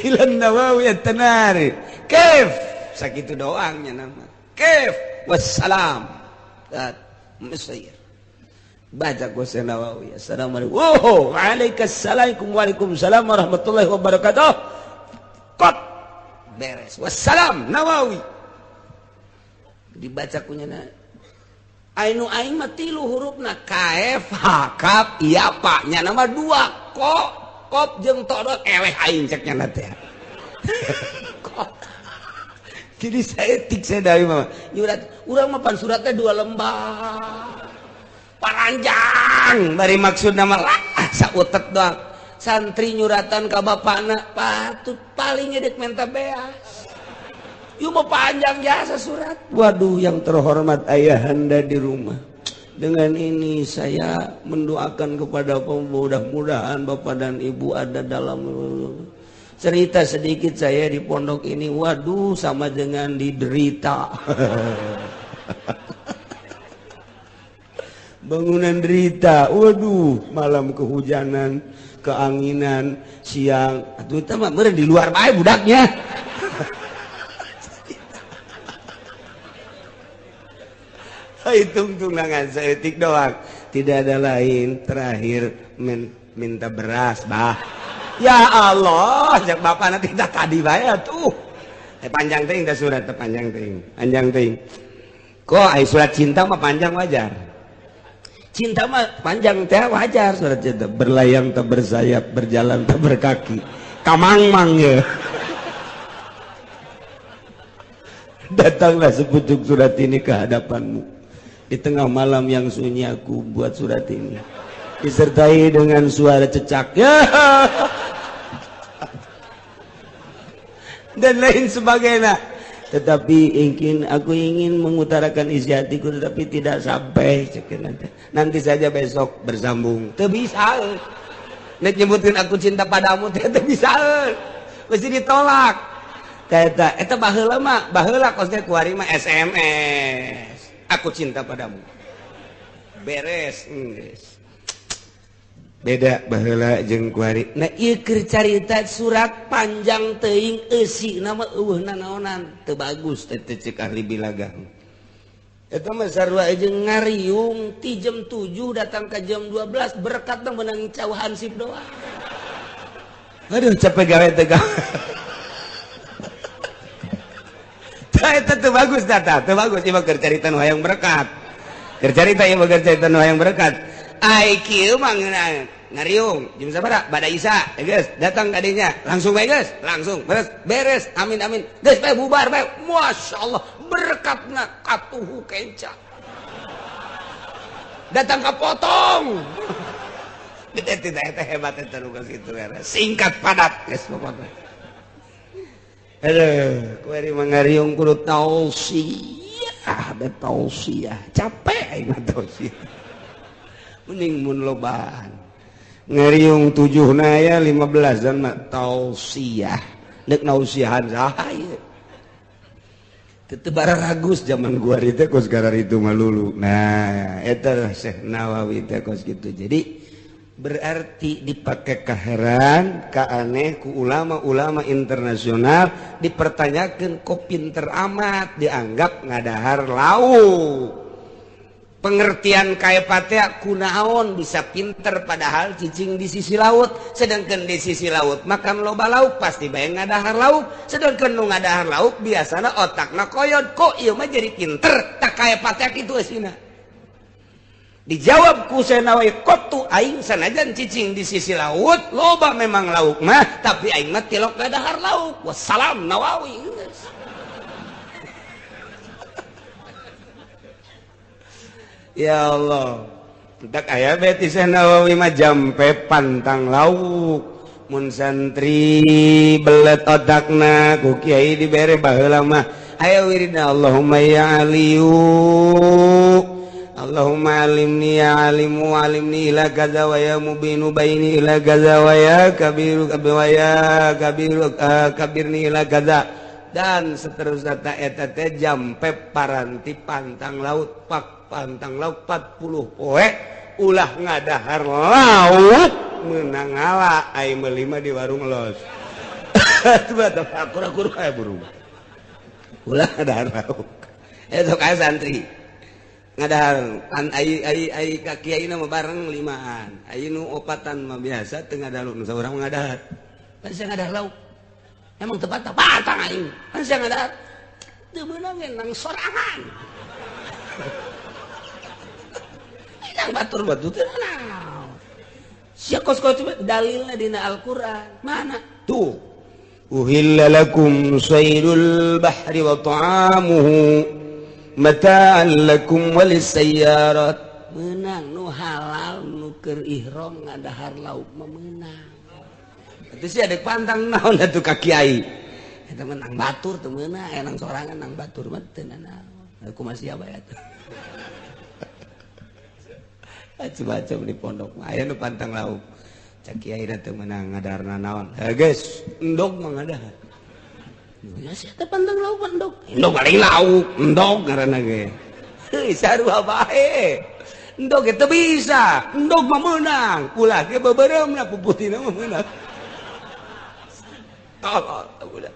Ilan Nawawi at-Tanari. Kaif? Sakitu doangnya nama. Kaif? Wassalam. Mesir. Baca ku Syekh Nawawi. Assalamualaikum. Oh, waalaikumsalam waalaikumsalam warahmatullahi wabarakatuh. Kot beres. Wassalam Nawawi. Dibaca kunyana. Ainu aing mah tilu hurufna K F H K iya pak nya nama dua ko kop jeung to eleh aing cek nya teh. Kok. Jadi saya tik saya dari mama. Nyurat urang mah pan suratnya dua lembar. Paranjang bari maksud nama lah sautet doang. Santri nyuratan ka bapana patut paling edek menta beas. Ieu mah panjang jasa surat. Waduh yang terhormat ayahanda di rumah. Dengan ini saya mendoakan kepada mudah-mudahan bapak dan ibu ada dalam cerita sedikit saya di pondok ini. Waduh sama dengan diderita. Bangunan derita, waduh malam kehujanan, keanginan, siang, atuh eta mah meureun di luar bae budaknya. Hitung tunangan saeutik doang, tidak ada lain. Terakhir minta beras, bah. Ya Allah, cek bapak nanti tak tadi bae atuh. Panjang teuing teh surat teh panjang teuing, panjang teuing. Kok ai surat cinta mah panjang wajar. Cinta mah panjang teh wajar surat cinta, berlayang tak bersayap, berjalan tak berkaki, kamangmang ya. Datanglah sepucuk surat ini ke hadapanmu. Di tengah malam yang sunyi aku buat surat ini, disertai dengan suara cecak ya. Dan lain sebagainya. Tetapi ingin aku ingin mengutarakan isi hatiku tetapi tidak sampai cek nanti saja besok bersambung. Teu bisa. Nek nyebutin aku cinta padamu teh teu bisa. Mesti ditolak. Eta eta baheula mah, baheula kos teh kuari mah SMS. Aku cinta padamu. Beres geus. Beda baheula jeung kuari. Nah ieu keur carita surat panjang teuing eusina mah eueuh nanaonan, teu bagus teh cek ahli balaghah. Eta mah sarua jeung ngariung ti jam 7 datang ka jam 12 berkat teh meunang cau hansip doang. Aduh capek gawe teh gawe. Tah eta teu bagus data, teu bagus ieu mah keur carita nu hayang berkat. Keur carita ieu mah keur carita nu hayang berkat. Ai kieu mah ngariung jam sabaraha bada isya geus datang ka dinya langsung bae geus langsung beres beres amin amin geus bae bubar bae masyaallah berkatna katuhu kenca datang ka potong tidak eta hebat eta nu kitu singkat padat geus pokokna aduh kuari mah ngariung kudu tausiah da tausiah capek aing mah tausiah mending mun lobaan ngeriung 7 naya 15 dan mah tausiah deuk nausiahan saha ieu teu bararagus zaman gua teh kos gararitu mah lulu. Nah eta Syekh Nawawi teh kos kitu. Jadi berarti dipake kaheran kaaneh ku ulama-ulama internasional dipertanyakeun kok pinter amat dianggap ngadahar lauk. Pengertian kaepatea kunaon bisa pinter padahal cicing di sisi laut, sedangkan di sisi laut makan loba lauk pasti bae ngadahar lauk, sedangkan nu ngadahar lauk biasana otakna koyod kok ieu mah jadi pinter tak kaepatea kitu eusina. Dijawab ku Syekh Nawawi kotu aing sanajan cicing di sisi laut loba memang lauk mah tapi aing mah tilok ngadahar lauk. Wassalam Nawawi. Ya Allah, tak aya beti Syekh Nawawi mah jampe pantang lauk. Mun santri belet otakna ku kiai dibere baheula mah. Aya wiridna Allahumma ya aliyu Allahumma alimni ya alimu alimni ila kaza wa ya mubinu baini ila kaza wa ya kabiru wa ya kabiru kabirni ila kaza dan seterusnya ta eta teh jampe paranti pantang laut pak pantang laut 40 poe ulah ngadahar laut menang ngala ai meuli mah di warung los. Akur-akur aya burung. Ulah ngadahar laut. Eta sok aya santri. Ngadahar an ai ai ai ka kiai mah bareng limaan. Ai nu opatan mah biasa teu ngadahar nu saurang ngadahar. Pan sia ngadahar lauk. Emang teu patang aing. Pan sia ngadahar. Teu meunang nang sorangan. Yang batur batu teh naon sia kos-kos dalilna dina Al-Qur'an mana tuh uhilla lakum saydul bahri wa ta'amuhu mata'an lakum walisayyarat meunang nu halal nu keur ihram ngadahar lauk mah meunang atuh sia deuk pantang naon atuh ka kiai eta meunang batur teu meunang enang sorangan nang batur mah teu naon aku masih bae atuh macam-macam di pondok aya nu pantang lauk cak kiai teu meunang ngadarna naon heuh geus endog mah ngadahar ya sia teh pantang lauk endog endog paling lauk endog ngaranna ge heuh sarua bae endog ge teu bisa endog mah meunang ulah ge beubeuremna puputina mah meunang tolol udah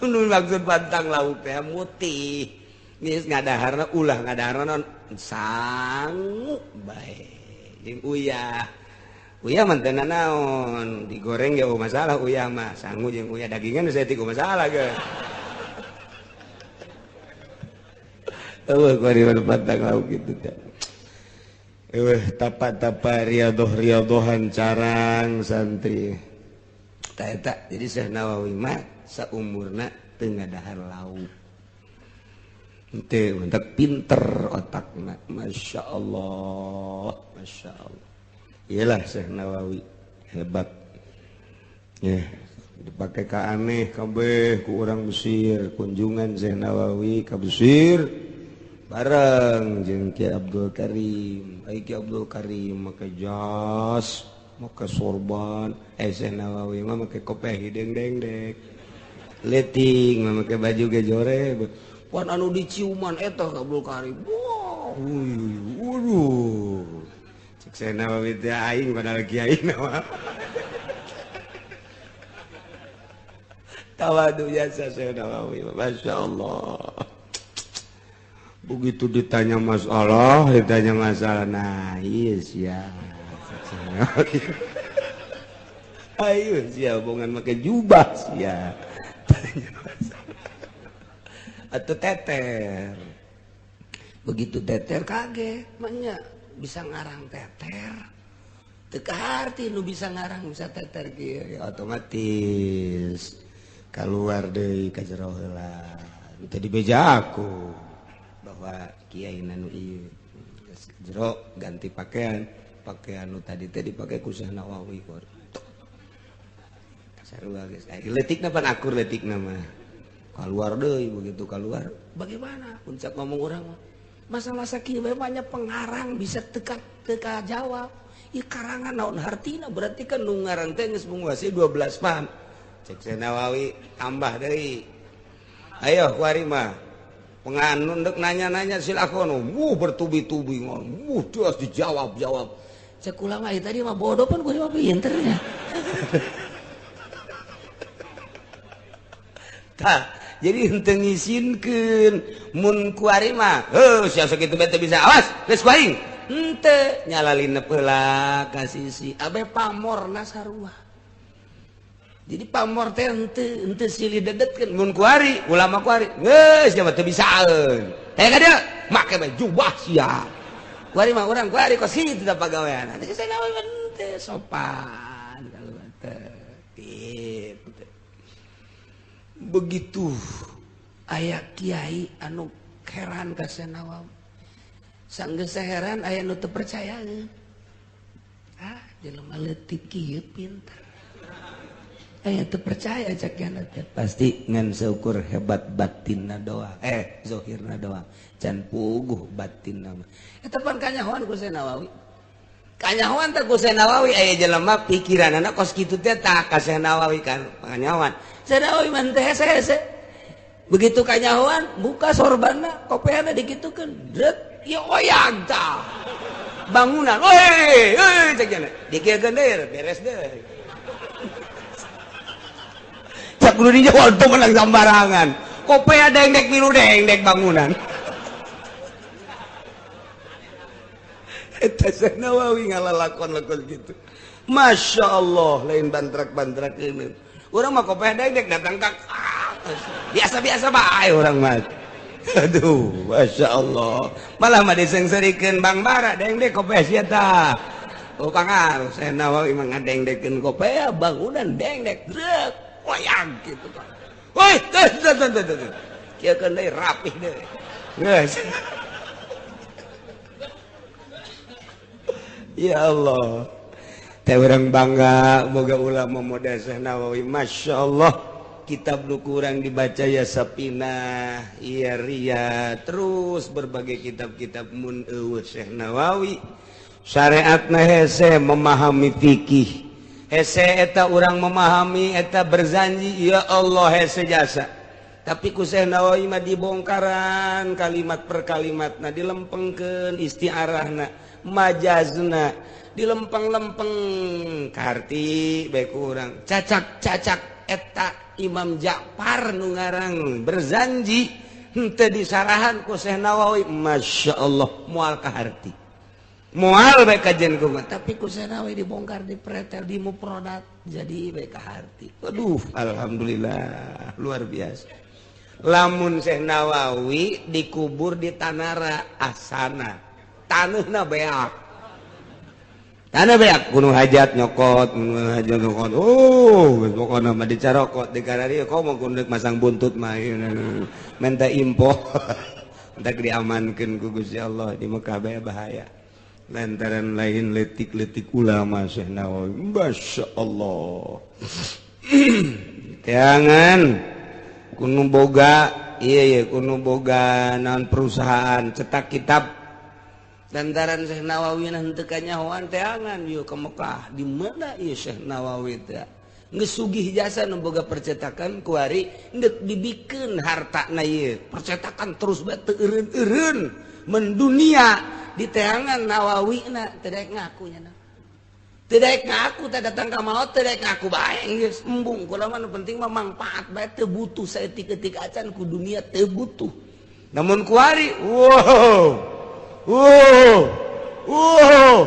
nu maksud pantang lauk teh mutih geus ngadaharna ulah ngadaharna naon sangu bae jeung uyah uyah mah teu nanaon digoreng ge eueuh masalah uyah mah sangu jeung uyah dagingan saya tiku masalah ge eueuh kuari pantang lauk kitu teh eueuh tapa-tapa riadoh-riadohan carang santri tah eta jadi Syekh Nawawi mah saumurna teu ngadahar lauk. Ente mantap pinter otakna, masya Allah, masya Allah. Iyalah Syekh Nawawi hebat. Ya. Dipakai ka aneh kabeh ku urang Mesir, kunjungan Syekh Nawawi ka Mesir bareng jeung Ki Abdul Karim. Ai Ki Abdul Karim make jas, make sorban, Syekh Nawawi mah make kopiah hideung dengdek. Leting mah make baju ge jore. Pan anu diciuman eta Ki Abdul Karim. Wah, waduh. Cek Syekh Nawawi teh aing padahal kiai mah. Tawadu jasa Syekh Nawawi, Masya Allah. Begitu ditanya masalah, nah iya sia. Ayo sia, bongan pakai jubah sia. Tanya masalah. Atau teter. Begitu teter kaget, maknya bisa ngarang teter. Teu kaharti nu bisa ngarang bisa teter kieu, ya otomatis keluar deui ka jero heula. Teu dibeja aku bahwa kiai nu ieu geus jero ganti pakaian, pakaian nu tadi teh dipake ku Syekh Nawawi. Sarua geus. Leutikna pan akur leutikna mah. Keluar deui begitu keluar, bagaimana? Puncak ngomong urang mah. Masa-masa kieu bae banyak pengarang bisa teka teka jawab. Ieu karangan naon hartina, berarti kan nu ngarang teh geus menguasai 12 paham. Cek Syekh Nawawi tambah deui. Ayo kuari mah. Penganun dek nanya-nanya silakan. Wuh bertubi-tubi ngomong. Wuh terus dijawab-jawab. Cek ulama ieu tadi mah bodoh pun kuari mah pinternya. Tah, jadi henteu ngisinkeun mun kuari mah. Heuh sia sakitu bae teu bisa. Awas, geus ku aing. Henteu nyalalinep heula ka sisi. Abe pamorna sarua. Jadi pamor teh henteu silih dedetkeun mun kuari ulama kuari geus nya mah teu bisaeun. Teh ka dieu make bae jubah sia. Kuari mah urang kuari kos kitu da pagawean. Teh Syekh Nawawi teh sopan kalau teh kitu. Begitu aya kiai anu heran ka Syekh Nawawi. Sanggeus heran aya nu teu percayaeun. Ah, jelema leutik kieu pinter. Aya teu percaya cak kiana teh pasti ngan seukur hebat batinna doang, zohirna doang, can puguh batinna mah. Eta pan kanyahoan ku Syekh Nawawi. Kanyahoan teh ku Syekh Nawawi aya jelema pikiranana kos kitu teh tah ka Syekh Nawawi kan kanyahoan. Syekh Nawawi mah teh hese-hese. Begitu kanyahoan buka sorbanna, kopeana dikitukeun, dret ieu oyag tah. Bangunan, woi, euy cak kiana. Dikieukeun deui beres deui. Cak kudu dijawab tuh menang sembarangan. Kopea dengdek milu dengdek bangunan. Eta Syekh Nawawi ngalalakon-lakon gitu. Masya Allah, lain bantrak-bantrak ini. Urang mah kopea dengdek datang ka biasa-biasa bae urang mah. Aduh, Masya Allah. Malah mah disengserikeun Bang Bara dengdek kopea sia tah. Oh pangaruh Syekh Nawawi mah ngadengdekeun kopea bangunan dengdek. Drek. Wayang gitu kan. Woi, teh teh teh teh. Kieu keun deui rapih deui. Geus. Ya Allah. Teh urang bangga boga ulama model Syekh Nawawi. Masya Allah. Kitab nu kurang dibaca ya Sapinah, ya Ria, terus berbagai kitab-kitab mun eueuh Syekh Nawawi. Syariatna hese memahami fikih. Hese eta urang memahami eta berzanji ya Allah hese jasa. Tapi ku Syekh Nawawi mah dibongkaran kalimat per kalimatna, dilempengkeun istiarahna, majazna, dilempeng-lempeng karti bae ku urang. Cacak-cacak eta Imam Ja'far nu ngarang berzanji henteu disarahan ku Syekh Nawawi, Masya Allah moal kaharti. Moal bae kajian kumaha, tapi ku Syekh Nawawi dibongkar, dipretel, dimuprodat jadi bae kaharti. Aduh, alhamdulillah luar biasa. Lamun Syekh Nawawi dikubur di Tanara Asana, taneuhna beak. Tanah beak kuno hajat nyokot, kuno hajat nyokot. Oh, pokona mah dicarokot di kararieu komo kudu masang buntut mah menta impo. Entak diamankeun ku Gusti Allah di Mekah bae bahaya. Lantaran lain letik-letik ulama Syekh Nawawi. Masya Allah. Teangan kuno boga iya kuno boga naon perusahaan cetak kitab lantaran Syekh Nawawi henteu kanyahoan teangan yeuh ke Mekah di mana ieu Syekh Nawawi teh geus sugih jasa nu boga percetakan kuari deuk dibikeun hartana ieu percetakan terus bae teu eureun-eureun mendunia di teangan Nawawi na teu daek ngaku nya teu daek ngaku teh datang ka maot teu daek ngaku bae geus embung kula mah nu penting mah mangpaat bae teu butuh saeutik-eutik acan ku dunia teu butuh namun kuari wow wow wow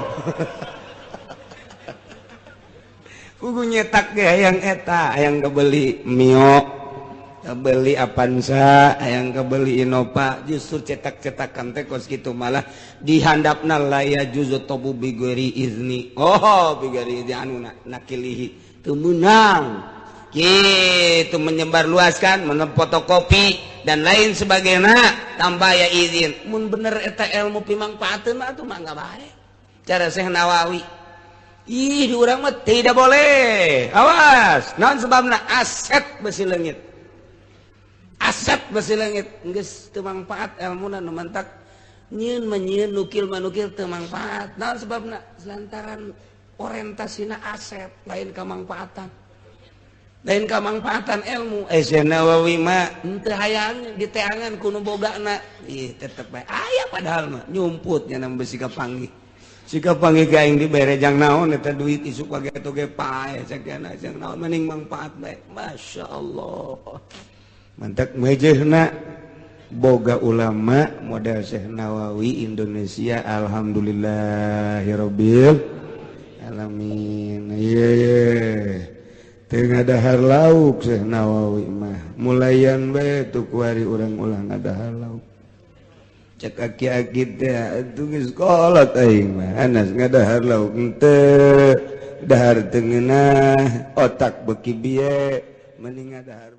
kudu nyetak ge hayang eta hayang kebeli Mio kebeli Avanza hayang kebeli Innova justru cetak-cetakan teh kos kitu malah dihandapna la ya juzu tabu bigori izni oh bigori izni anu nakilihi teu meunang kitu menyebarluaskan fotokopi dan lain sebagainya tambah ya izin mun bener eta ilmu pimangpaateun mah atuh mangga bae cara Syekh Nawawi. Ih, di urang mah tidak boleh. Awas, naon sebabna aset besi leungit. Aset besi leungit geus teu mangpaat elmuna nu mantak nyieun mah nyieun nukil mah nukil teu mangpaat. Naon sebabna? Lantaran orientasina aset lain kamangpaatan. Lain kamangpaatan ilmu. Syekh Nawawi mah henteu hayang diteangan ku nu bogana. Ih, tetep bae aya padahal mah nyumput nya besi kapanggih. Sikap panggih ka aing dibere jang naon eta duit isuk pake toge pae sakiana jang naon mending mangpaat bae. Masya Allah. Mantak mejehna boga ulama model Syekh Nawawi Indonesia alhamdulillahirabbil alamin. Ye teu ngadahar lauk Syekh Nawawi mah mulayan bae tu kuari urang ulah ngadahar lauk. Cek aki-aki teh atuh geus kolot aing mah anas ngadahar lauk henteu dahar teu ngeunah otak beuki bieu mending ngadahar.